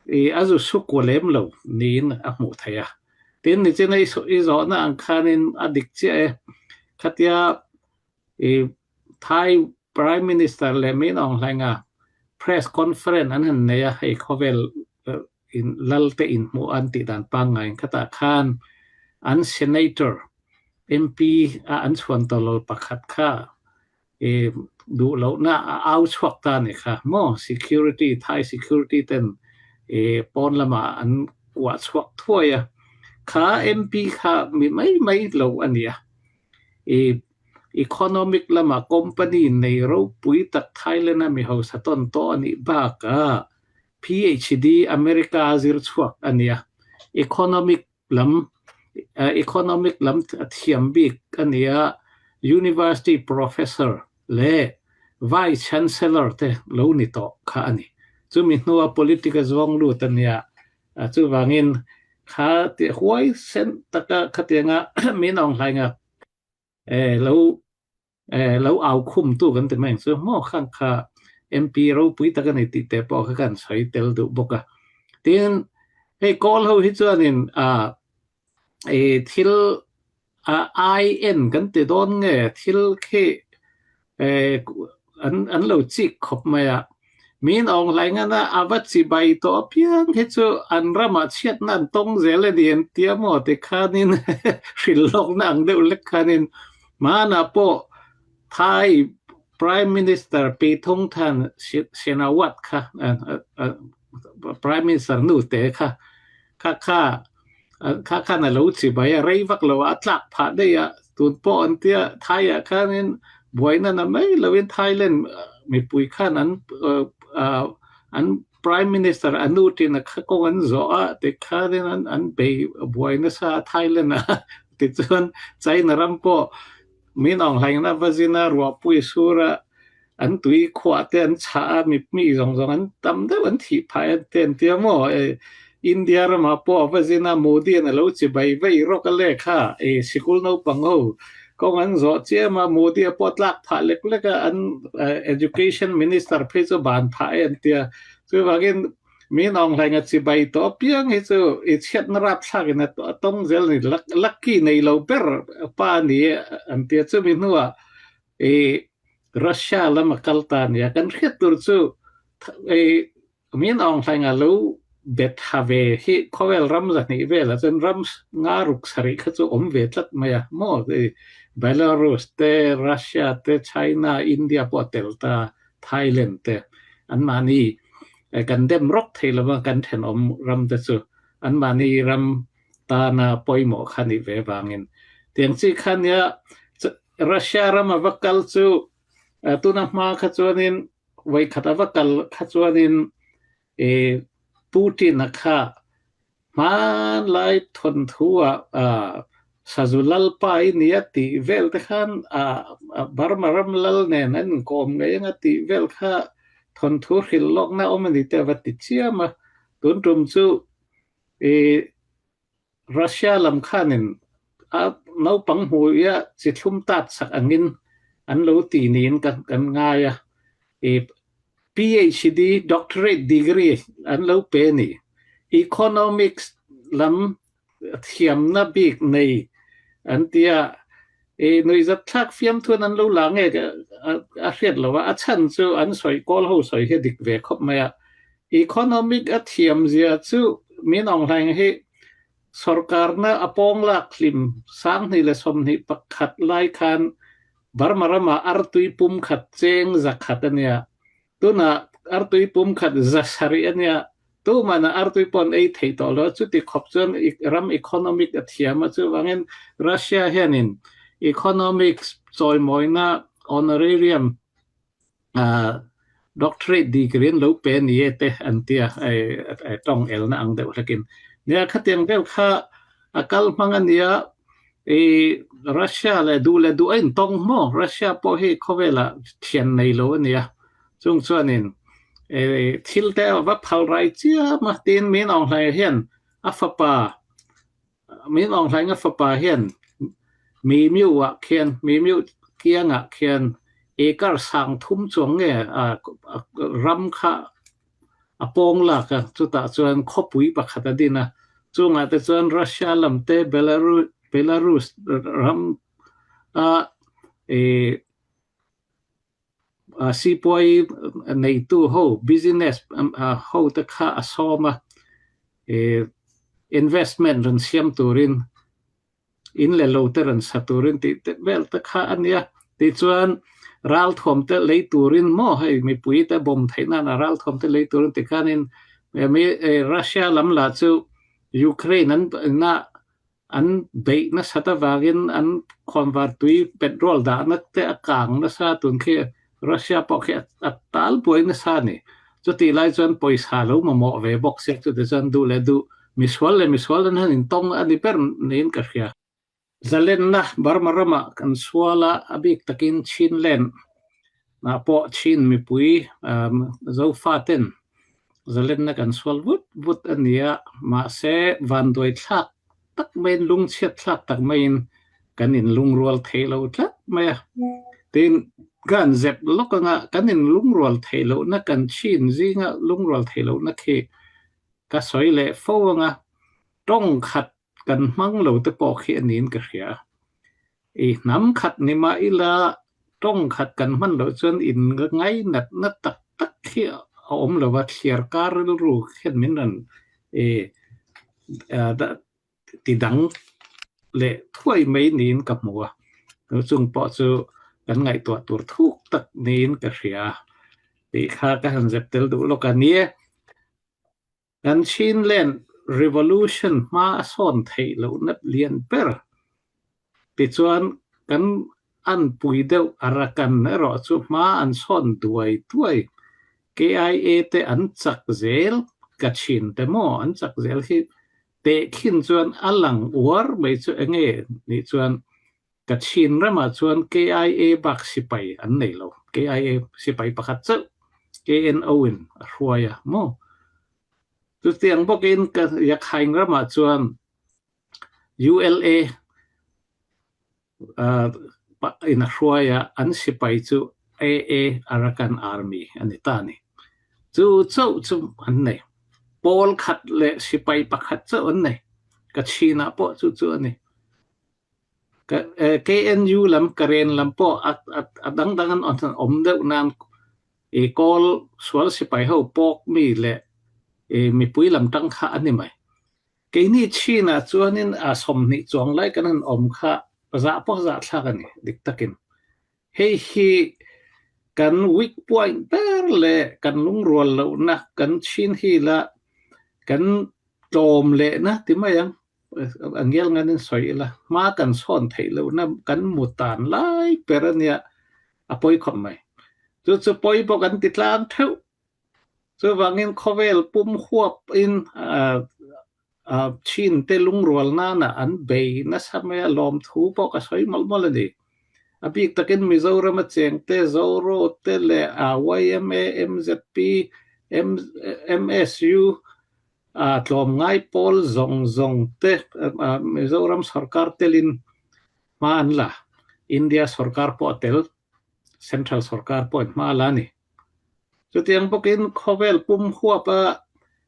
I a zu sukua lem lo niin a hmuh theih a. Tin, nichina i i zawhna ang khanin a dik chiah e. Khatia i Thai Prime Minister leh Min Aung Hlaing-a press conference an han nei a, hei khawvel in lal te inhmuh an tih dan pangngaiin khatah khan an Senator MP a an chhuan tawlawl pakhat kha I duh lohna a au chhuak ta a ni kha maw? Security, Thai security ten i pawn lamah an kuah chhuak thuai a, kha MP kha mi mai mai lo a ni a. I economic lama company nei ropui tak Thailand a mi hausa tawn tawh a nih bakah PhD America a zir chhuak a ni a, economic lam economic lam thiam bik a ni a, University Professor leh Vice Chancellor te lo ni tawh kha a ni. Chumi hnua politic a zawng lut a nia, chuvangin kha huai sen taka khatianga min Aung Hlaing-a lo lo au khum tu kan ti mai ang chu maw khang kha MP ropui tak a ni tih te pawh kha kan sawi tel duh bawk a. Tin, hei kawl ho hi chuanin ah i thil ai en kan ti dawn nge thil khi an an lo chik khawp mai a. Min Aung Hlaing a a va chibai tawh apiang hi chu an ramah chhiatna an tawng zel a ni an tia maw tikhanin hrilh lawkna ang deuh lek khanin hmanah pawh Thai Prime Minister Paetongtarn Shinawatra kha Prime Minister nu te kha kha kha kha khan a lo chibai a, rei vak lo a tlak phah daih a, tun pawh an tia Thai-ah khanin buaina na mai lovin Thailand mipui khan an an Prime Minister Anutin a kha kawng an zawh a tikhanin an an bei buai nasa a Thailand-ah tichuan China ram pawh Min Aung Hlaing a va zin a, ruahpui sur a an tui khuah te an chhah a, mi mi zawng zawng an tam deuh an thih phah en te an tia maw? India ramah pawh a va zin a, Modi an a lo chibai vei rawk a leh kha, sikul naupang ho kawng an zawh chiam a, Modi a pawh tlak phah lek lek a, an Education Minister phei chu ban phah e an tia. Chuvangin Min Aung Hlaing a chibai tawh apiang hi chu i chhiatna rapthlak in a tawng zel a ni, lucky nei lo ber pa a ni e an tia. Chumi hnuah i Russia lam a kal ta a nia. Kan hriat tur chu i Min Aung Hlaing a lo bet ha ve hi khawvel ram zahnih velah chuan ram nga ruk sarih kha chu awm ve tlat mai a maw? Belarus te, Russia te, China, India pawh a tel ta, Thailand te anmahni kan dem rawk thei lova kan thenawm ram te chu anmahni ram tana pawimawh kha nih ve vangin tiang chi kha nia Russia ram a va kal chu tuna hma kha chuanin vawikhat a va kal kha chuanin Putin a kha. Hmanlai thawnthu ah Sazu Lalpa i nia tih vel te khan Burma ram lal nen an inkawm ngei anga tih vel kha thawnthu hrilh lawkna awm a ni te a va ti chiam a. Tun tum chu i Russia lam khanin a naupang hmuia chi thlum tat sak angin an lo ti niin kan ngai a. I PhD, Doctorate degree, an lo pe a ni. Economics lam thiamna bik nei an ti a, i nuihzat thlak fiamthuan an lo la nge a hriat lo a, a chhan chu an sawi kawl ho sawi hi a dik ve khawp mai a. Economic a thiam zia chu min awng hlaing hi sorkarna a pawng lak hlim 2021 lai khan Burma ramah artui pumkhat cheng 100 a nia. Tunah artui pumkhat 700 a nia. Tumana artui pawh an ei thei tawh lo a, chuti khawp chuan ram economic a thiam a, chuvangin Russia hianin economics chawimawina honorarium doctorate degree an lo pe a ni e te an ti a, tawng elna ang deuh hlekin. Nia khatiang deuh kha a kal hmang a nia, i Russia leh duh leh duh a intawng maw? Russia pawh hi khawvelah thian nei lo a nia, Chung chuanin thil te a va phal rai chiam a, tiin Min Aung Hlaing hian a fapa, Min Aung Hlaing a fapa hian Mi Myu ah khian, Mi Myu kiangah khian acre 3000 chuang nge ram kha a pawng lak a, chutah chuan khawpui pakhat a din a, chungah te chuan Russia lam te, Belarus ram a Sipuai neitu ho business ho te kha a sawm a, investment rawn siam turin in leh lo te rawn sa turin tih te vel te kha a nia. Tichuan ralthuam te lei turin maw hei mipui te bawm theih nana ralthuam te lei turin tikhanin Russia lam lah chu Ukraine an inah An beih nasat avangin an khawnvar tui petrol dahna te a kang nasa tun khi Russia pawh khi a tal buai nasa a ni. Chutih lai chuan pawisa lo mamawh ve bawk sia chutih chuan duh leh duh misual leh misual an han intawng a ni ber niin ka hria. Zalenna Burma ramah kan sual a, a bik takin Chinland ah pawh Chin mipui Zofaten Zalenna kan sual vut vut a ni a, mahse vanduai thlak tak maiin lungchhiat thlak tak maiin kan inlungrual thei lo tlat mai a. Tin, kan zep lawk anga kan inlungrual theih lohna kan chin zinga lungrual theih lohna khi ka sawi leh fo anga tawng khat kan hmang lo te pawh khi a niin ka hria. I hnam khat ni mah ila tawng khat kan hman loh chuan in ngainatna tak tak hi a awm lo a, thliar kar rilru hian min rawn i ti dang leh thuai mai niin ka hmu a, chung pawh chu kan ngaihtuah tur thuk tak niin ka hria tih kha ka han zep tel duh lawk a ni e. Kan Chinland Revolution hma a sawn theih lohna lian ber tichuan kan anpui deuh Arakan erawh chu hma an sawn duai duai. KIA te an chak zel, Kachin te maw an chak zel hi tehkhin chuan a lang uar mai chu enge nih chuan Kachin ramah chuan KIA bak sipai an nei lo. KIA sipai pakhat chauh KNO in a hruai a maw? Chutiang bawkin Yakhaing ramah chuan ULA in a hruai a, an sipai chu AA Arakan Army a ni ta a ni. Chu chauh chu an nei. Pawl khat leh sipai pakhat chauh an nei. Kachin-ah pawh chu chu a ni. KNU lam Karen lam pawh a dang dang an awm deuh nan i kawl sual sipai ho pawk mi leh i mipui lam tang kha a ni mai. Keini Chin-ah chuanin a 20 chuang lai kan han awm kha zah pawh zah thlak a ni dik takin. Hei hi kan weak point ber leh kan lungrual lohna kan Chin hi la kan tlawm lehna ti mai ang. A ngial nganin sawi ila, hma kan sawn theih lohna kan mu tan lai ber a nia, a pawi khawp mai. Chu chu pawi pawh kan ti tlang theuh. Chuvangin khawvel pum huapin Chin te lungrual nana an bei nasa mai a, lawmthu pawh ka sawi mawlh mawlh a ni. A bik takin Mizoram a cheng te, Zoro te leh yma, MZP, MSU tlawmngai pawl zawng zawng te Mizoram sorkar telin hma an la. India sorkar pawh a tel, Central sorkar pawhin hma a la a ni. Chutiang bawkin khawvel pum huapa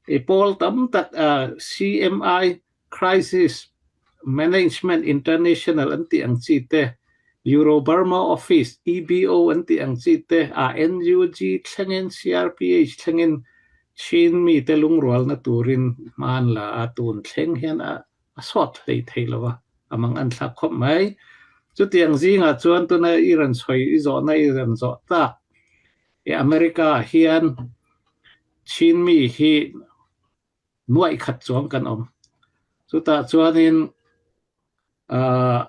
i pawl tam tak CMI, Crisis Management International an tih ang chi te, Euro-Burma Office, EBO, an tih ang chi te, NUG thlengin CRPH thlengin Chin mite lungrualna turin hma an la a, tun thleng hian a a sawt hlei thei lo a, a mang an thlak khawp mai. Chutiang zingah chuan tuna i rawn sawi i zawhna i rawn zawh tak i America ah hian Chin mi hi nuaih khat chuang kan awm. Chutah chuanin ah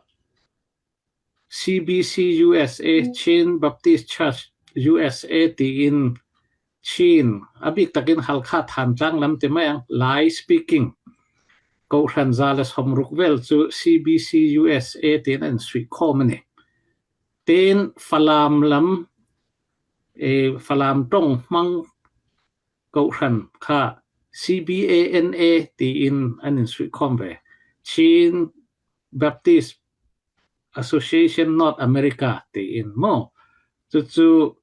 CBC USA, Chin Baptist Church USA tiin Chin, a bik takin Halkha Thantlang lam ti mai ang, Lai speaking Kohhran 160 vel chu CBC USA tiin an insuihkhawm a ni. Tin, Falam lam, Falam tawng hmang Kohhran kha CBANA tiin an insuihkhawm ve. Chin Baptist Association North America tiin maw? Chu chu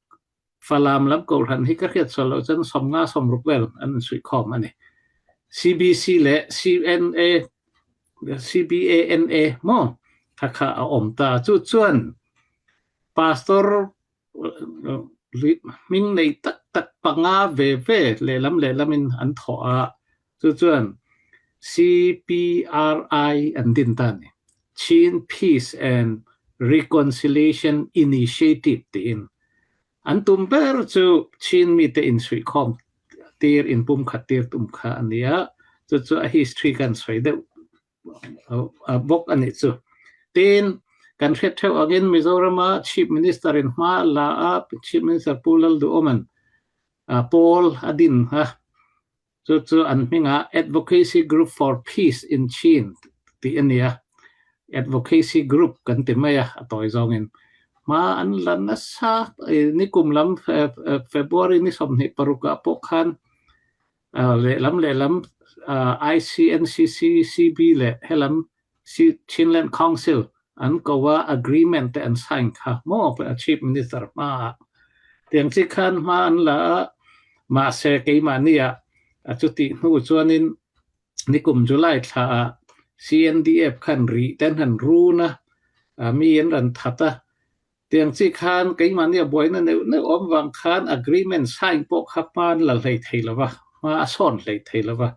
Falam lam Kohhran hi ka hriat sual loh chuan 50 60 vel an insuihkhawm a ni. CBC leh CNA CBANA maw? Kha kha a awm ta. Chu chuan Pastor hming nei tak tak panga ve ve lehlam lehlamin an thawh a, chu chuan CPRI an din ta a ni, Chin Peace and Reconciliation Initiative tiin. An tum ber chu Chin mite insuihkhawm tir, inpumkhat tir tum kha a ni a, chu chu a history kan sawi deuh bawk a nih chu. Tin, kan hriat theuh angin Mizorama Chief Minister in hma a la a, Chief Minister Pu Lalduhawma'n pawl a din a, chu chu an hmingah Advocacy Group for Peace in Chin tih a ni a, Advocacy Group kan ti mai a, a tawi zawngin. Hma an la nasa, nikum lam February ni 26 ah pawh khan Lehlam lehlam ICNCC, CB leh helam Chinland Council an ko a, agreement te an sign kha maw Chief Minister hma ah. Tiang chi khan hma an la a, mahse keimahni ah chutih hnu chuanin nikum July thla ah CNDF khan rih te an han run a, mi an rawn that a, Tiang chi khan keimahni a buaina neuh neuh awm vang khan agreement sign pawh kha hma an la hlei thei lo va, hma a sawn hlei thei lo va.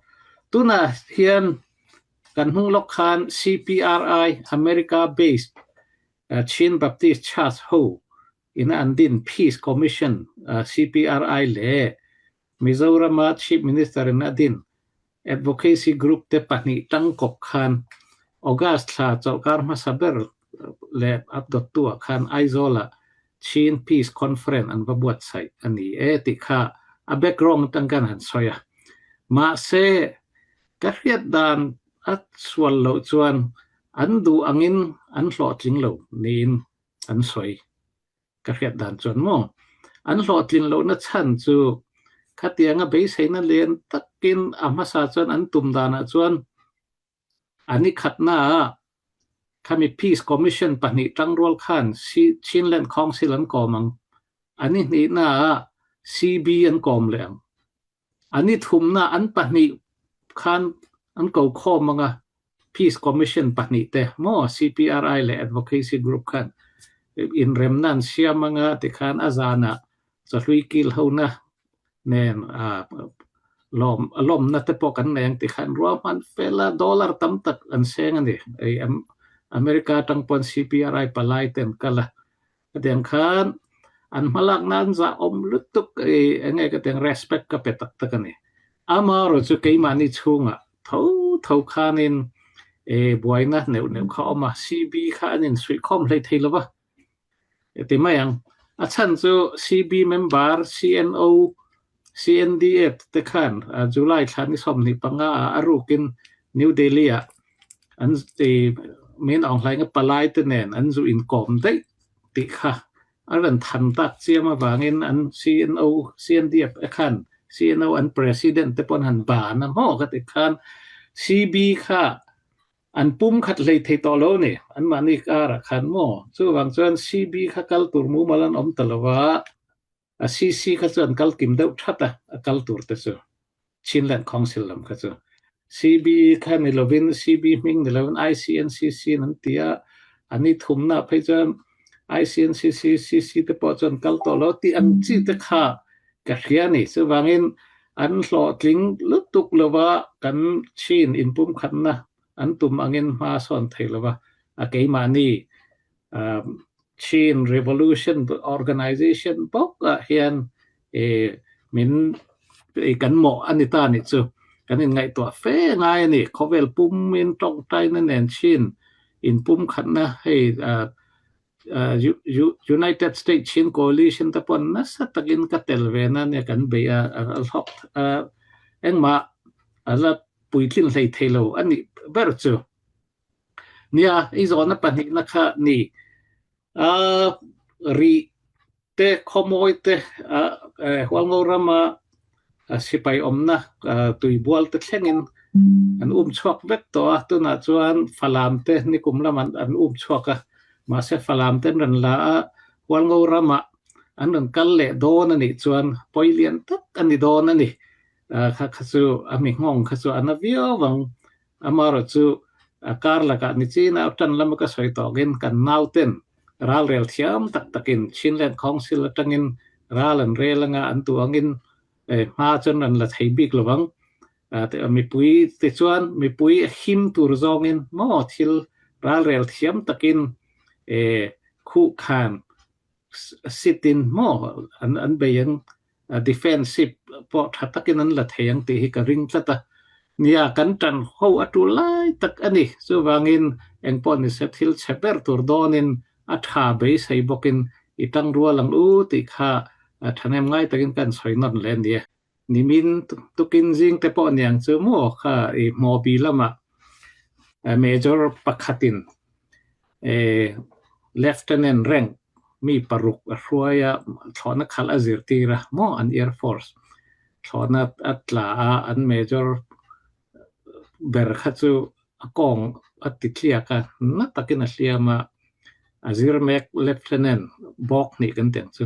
Tunah hian kan hnung lawk khan CPRI, America based Chin Baptist Church ho ina an din Peace Commission CPRI leh Mizorama Chief Minister in a din Advocacy Group te pahnih tangkawp khan August thla chawlhkar hmasa ber leh a dawttu ah khan Aizawl ah Chin Peace Conference an va buatsaih a ni e tih kha a background atang khan han sawi a. Mahse, ka hriat dan a sual loh chuan an duh angin an hlawhtling lo niin an sawi. Ka hriat dan chuan maw? An hlawhtlin lohna chhan chu khatianga beiseina lian takin a hmasa chuan an tum danah chuan a ni khatnaah khami Peace Commission pahnih tangrual khan Chinland Council an kawm ang, a ni hnihnaah CB an kawm leh ang. A ni thumna an pahnih khan an ko khawm ang a, Peace Commission pahnih te maw CPRI leh Advocacy Group khan inremna an siam ang a tikhan a zanah chawhlui kil hona nen lawm lawmna te pawh kan nei ang tikhan ruahman fel a dollar tam tak an seng a ni. America atang pawn CPRI palai te an kal a, Hetiang khan an hmalakna an zah awm lutuk i enge ka tiang respect ka pe tak tak a ni. Amaherawh chu keimahni chhungah tho tho khanin e buaina neuh neuh kha a awm a, CB kha an insuihkhawm hlei thei lo va ti mai ang. A chhan chu CB member CNO, CNDF te khan July thla ni 25 ah a rukin New Delhi ah an Min Aung Hlaing a palai te nen an zu inkawm daih tih kha a rawn than tak chiam avangin an CNO CNDF khan CNO an president te pawh an han ban a maw ka ti khan CB kha an pum khat hlei thei tawh lo a ni anmahni karah khan maw chuvang chuan CB kha kal tur mumal an awm ta lo va. A CC kha chu an kal kim deuh that a, a kal tur te chu Chinland Council lam kha chu. CB kha ni lovin CB hming ni lovin ICNCC in an ti a, a ni thumna phei chuan ICNCC CC te pawh chu an kal tawh lo tih ang chi te kha ka hria a ni. Chuvangin an hlawhtling lutuk lova kan Chin inpumkhatna an tum angin hma a sawn thei lova, a keimahni Chin Revolution Organization bawk ah hian min kan mawh a ni ta nih chu kan inngaihtuah fe ngai a ni. Khawvel pumin tawngtaina nen Chin inpumkhatna hei United States Chin Coalition te pawh nasa takin ka tel ve na nia kan beih a, a hlawk engmah a la puitlin hlei thei lo a nih ber chu. Nia, i zawhna pahnihna kha ni. A rih te, khawmawi te, Hualngo rama sipai awmna tuibual te thlengin an um chhuak vek tawh a, tunah chuan Falam te nikum lamah an um chhuak a, mahse Falam te an rawn la a, Hualngo ramah an rawn kal leh dawn a nih chuan pawi lian tak a ni dawn a ni. Kha kha chu a mi nghawng kha chu a na viau ang. Amaherawh chu kar lakah ni chin a tan lama ka sawi tawkin kan nauten ral rel thiam tak takin Chinland Council atangin ral an rel anga an duh angin hma chuan an la thei bik lovang. Mipui tichuan mipui a him tur zawngin maw thil ral rel thiam takin khuh khan sit in maw an bei ang. Defensive pawh tha takin an la thei ang tih hi ka ring tlat a. Nia, kan tan ho a tul lai tak a ni. Chuvangin engpawh ni se thil chhe ber tur dawnin a tha beisei bawkin i tang rual ang u tih kha thahnem ngai takin kan sawi nawn leh a nia. Nimin tukin zing te pawh niang chu maw kha i hmawbi lamah Major pakhatin Lieutenant rank mi paruk a hruai a, thlawhna khalh a zirtir a maw an Air Force thlawhna a tla a, an Major ber kha chu a kawng a ti tliak a, na takin a hliam a, a zir mek Lieutenant bawk hnih kan tih ang chu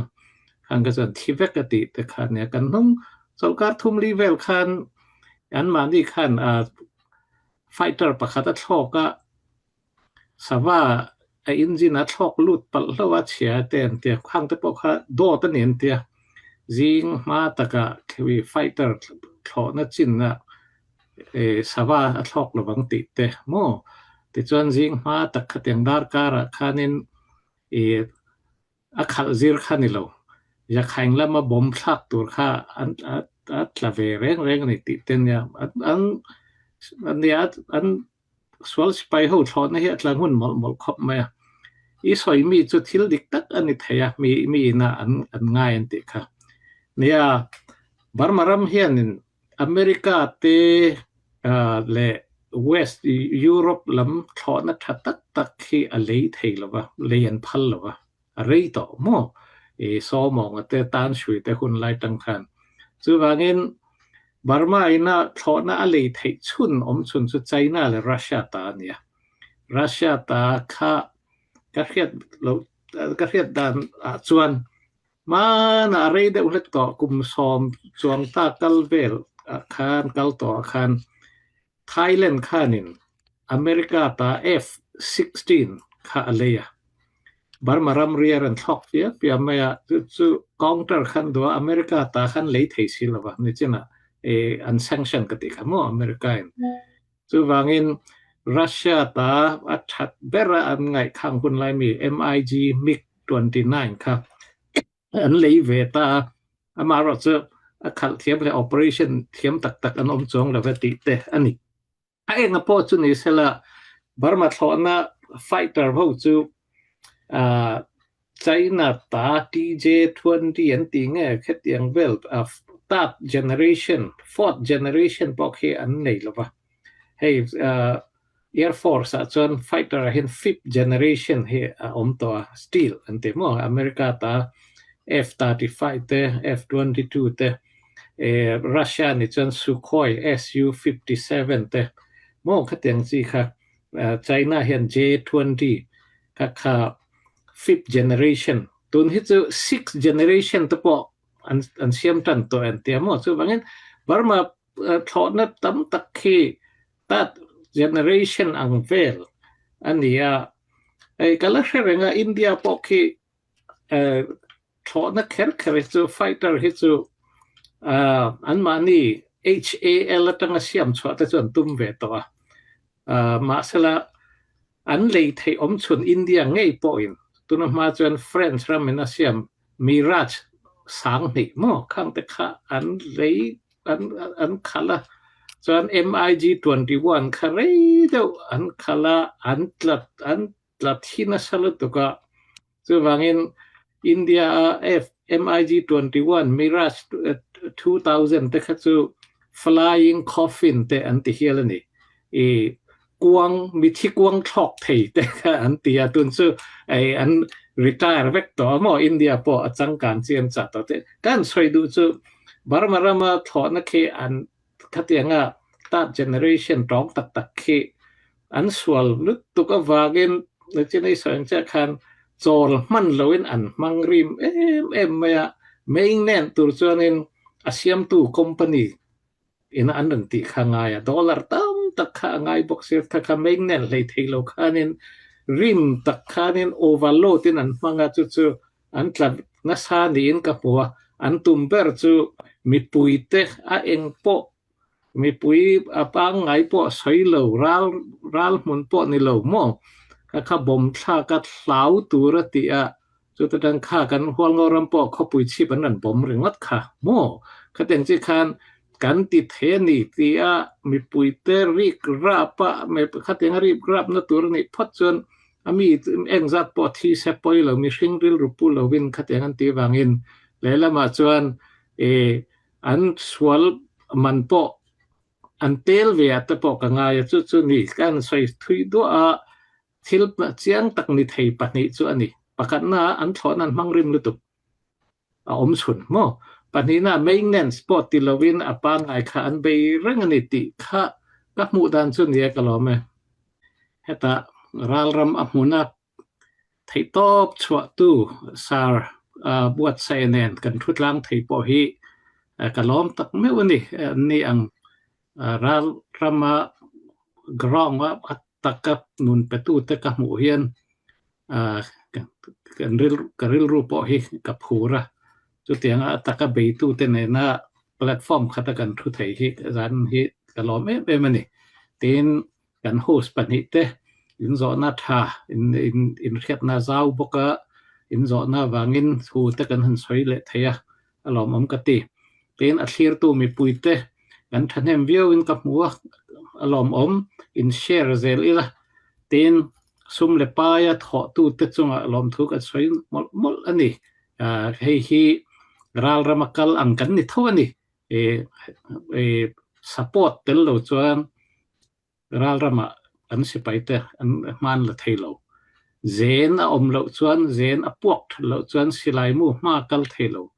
khan kha chuan thi vek a tih te kha nia, kan hnung chawlhkar thumli vel khan anmahni khan fighter pakhat a thlawk a, Sava a engine a thlawk lut palh hlauh a chhia te an tia, khang te pawh kha dawt a ni an tia. Zing hma takah khi fighter thlawhna chinna sava a thlawk lovang tih te maw? Tichuan zing hma tak khatiang darkarah khanin ih A khalh zir kha ni lo. Yakhaing lama bomb thlak tur kha an a tla ve reng reng a ni tih te nia. An nia an sual sipai ho thlawhna hi a tla ngun mawlh mawlh khawp mai a. I sawi mi chu thil dik tak a ni thei a, mi mi ina an an ngai an tih kha. Nia, Burma ram hianin America te leh West Europe lam thlawhna tha tak tak hi a lei thei lo va, lei an phal lo va, a rei tawh maw? I sawmawnga te tan hrui te hun lai tang khan. Chuvangin Burma ina thlawhna a lei theih chhun awm chhun chu China leh Russia ta a nia. Russia ta kha ka hriat loh ka hriat dan ah chuan Hmanah a rei deuh hlek tawh, kum sawm chuang ta kal vel ah khan kal tawh ah khan Thailand khanin America ta F-16 kha a lei a. Burma ramri a rawn thlawk fia fia mai a, chu chu counter khan duh a, America ta khan lei thei si lo va, nichinah an sanction ka tih kha maw America in. Chuvangin Russia ta a that ber a an ngaihkhang hun lai mi MiG MiG 29 kha an lei ve ta a, amaherawh chu a khalh thiam leh operation thiam tak tak an awm chuang lo ve tih te a ni. A enga pawh chu ni sela Burma thlawhna fighter ho chu China ta TJ-20 an tih nge khetiang vel third generation, fourth generation pawh khi an nei lo va. Hei Air Force ah chuan fighter ah hian fifth generation hi a awm tawh a, steel an ti maw? America ta F-35 te, F-22 te, Russia nih chuan Sukhoi Su-57 te maw khatiang chi kha China hian J-20 kha kha fifth generation tun hi chu sixth generation te pawh an an siam tan tawh an tia maw? Chuvangin Burma thlawhna tam tak khi that generation ang vel a ni a. Hei ka la hre reng a India pawh khi thlawhna kher kher hi chu fighter hi chu anmahni HAL atanga siam chhuah te chu an tum ve tawh a. Mahsela an lei theih awm chhun India ngei pawhin tuna hma chuan French ramin a siam Mirage 2000 maw khang te kha an lei an an khalh a, chuan MiG-21 kha rei deuh an khalh a, an tla an tla thi nasa lutuk a. Chuvangin India a F MiG-21 Mirage 2000 te kha chu flying coffin te an ti hial a ni. I kuang mithi kuang thlawk thei te kha an ti a, tun chu ei an retire vek tawh a maw India pawh a changkan chi an chah tawh te. Kan sawi duh chu Burma rama thlawhna khi an khatianga third generation tawng tak tak khi an sual lutuk avangin Chinai sawi ang chiah khan chawl hman loin an hmang rim em em mai a, mainland tur chuanin a siamtu company ina an rawn tih kha ngai a, dollar tam tak kha a ngai bawk sia, kha kha mainland hlei thei lo khanin rim tak khanin overload in an hmang a, chu chu an tla nasa niin ka hmu a, an tum ber chu mipuite a eng pawh mipui a pangngai pawh sawi lo, ral ral hmun pawh ni lo maw, kha kha bomb thlak a hlau tur a tih a, Chuta tang kha kan Hualngo ram pawh khawpui chhip an rawn bawm ringawt kha maw? Khatiang chi khan kan ti thei a ni tia mipuite rik rap a, khatianga rik rapna tur a nih phawt chuan a mi eng zat pawh thi se pawi lo, mihring rilru pu lovin khatiang an tih vangin lehlamah chuan ih an sual man pawh an tel ve ah te pawh ka ngai a, chu chu ni kan sawi thui duah a. Thil chiang tak ni thei pahnih chu a ni. Pakhatna an thlawhna an hmang rim lutuk a awm chhun maw? Pahnihna maintenance pawh ti lovin a pangngai kha an bei reng a ni tih kha ka hmuh dan chu nia ka lawm e. Hetah ralram a hmuna theihtawp chhuahtu Sir buatsaih nen kan thu tlang thei pawh hi ka lawm tak meuh a ni. Anni ang ralrama ground a taka nun petute ka hmuh hian kan rilru ka rilru pawh hi ka phur a, chutianga a taka beitute nena platform khata kan thu thei hi zan hi ka lawm em em a ni. Tin, kan host pahnihte inzawhna tha in in inhriatna zau bawk a, inzawhna avangin thu te kan han sawi leh thei a, a lawmawm ka ti. Tin, a thlirtu mipuite kan thahnem viauin ka hmu a, a lawmawm in share zel ila. Tin, sum leh paia thawhtute chungah lawmthu kan sawi mawlh mawlh a ni. Hei hi ral rama kal ang kan ni tho a ni. Support tel lo chuan Ral ramah an sipaite an hman la thei lo. Zen a awm loh chuan, zen a puak that loh chuan silai mu hma kal thei lo.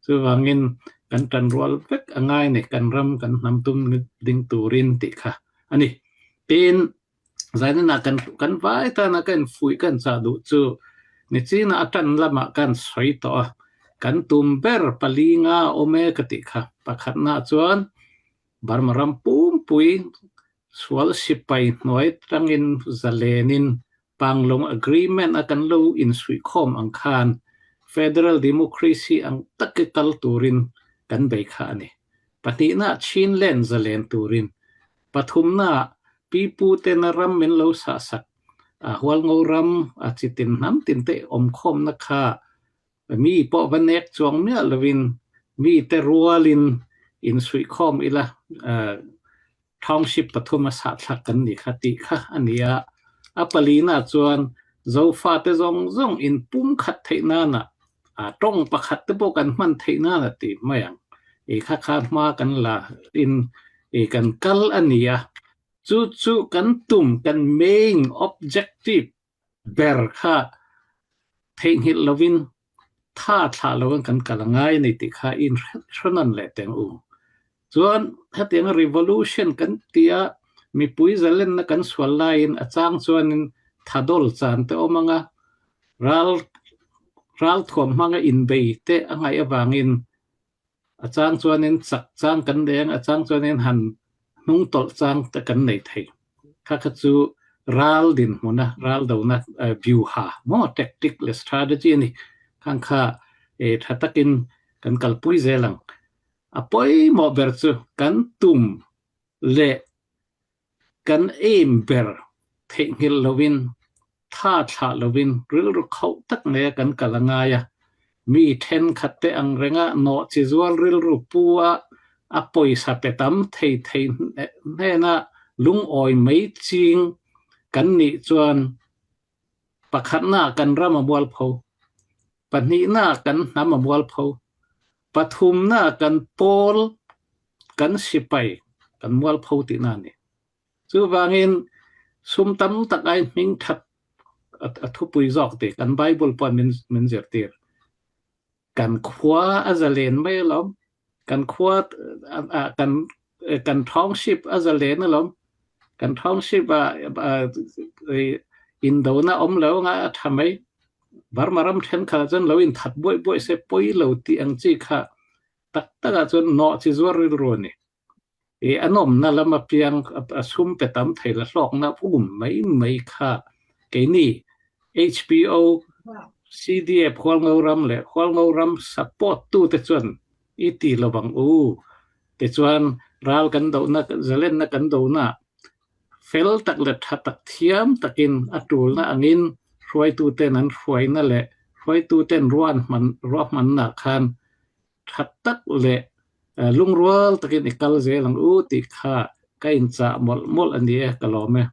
Chuvangin kan tan rual vek a ngai ni, kan ram kan hnam tum ding turin tih kha a ni. Tin, zaninah kan kan vai tana ka infuih ka inchah duh chu nichinah a tan lamah ka an sawi tawh a, kan tum ber pali nga a awm e ka tih kha. Pakhatnaah chuan Burma ram pumpui sual sipai hnuai tangin zalenin Panglong Agreement a kan lo insuihkhawm ang khan Federal Democracy ang taki kal turin kan bei kha a ni. Pahnihna Chinland zalen turin. Pathumna pipu tena ram min lo sahsak a Hualngo ram a chitin hnam tinte awmkhawmna kha Mi pawh va nek chuang miah lovin mite rualin insuihkhawm ila township pathum a sahthlak kan nih kha tih kha a ni a. A palina chuan Zofate zawng zawng inpum khat theih nana tawng pakhat te pawh kan hman theih nana tih mai ang. I kha kha hma kan la in kan kal a ni a. Chu chu kan tum, kan main objective ber kha theihnghilh lovin tha thlah lovin kan kal a ngai a ni tih kha i inhre nawn leh teng u. Chuan hetianga revolution kan tia mipui zalenna kan sual laiin a chang chuanin thadawl chan te awm anga ral ralthuam hmanga inbei te a ngaih avangin A chang chuanin chak chang kan nei ang, a chang chuanin han hnung tawlh chang te kan nei thei. Kha kha chu ral dinhmuna, ral dona vyuha maw tactic leh strategy a ni. Khang kha tha takin kan kalpui zel ang. A pawimawh ber chu kan tum leh Kan aim ber theihnghilh lovin, tha thlah lovin rilru khauh tak neia kan kal a ngai a. Mi thenkhat te ang renga nawh chi zual rilru pu a, a pawisa pe tam thei thei hnena lungawi mai ching kan nih chuan Pakhatnaah kan ram a mualpho, pahnihnaah kan hnam a mualpho, pathumnaah kan pawl, kan sipai kan mualpho tihna a ni. Chuvangin sum tam tak ai hming that a thupui zawk tih kan Bible pawh min zirtir. Kan khua a zalen mai alawm, kan khua kan kan township a zalen alawm, kan township ah indona awm lo anga a tha mai. Burma ram thenkhat ah chuan lo inthat buaih buaih se pawi lo tih ang chi kha tak tak ah chuan nawh chi zuar rilru a ni. I an awmna lam apiang a sum pe tam thei la hlawkna um mai mai kha keini HPO, CDF Hualngo ram leh Hualngo ram support tute chuan i ti lo ang u. Tichuan ral kan dohna zalenna kan dohna fel tak leh tha tak thiam takin a tulna angin hruaituten an hruaina leh hruaituten ruahmanna khan Tha tak leh lungrual takin i kal zel ang u tih kha ka inchah mawlh mawlh a ni e, ka lawm e.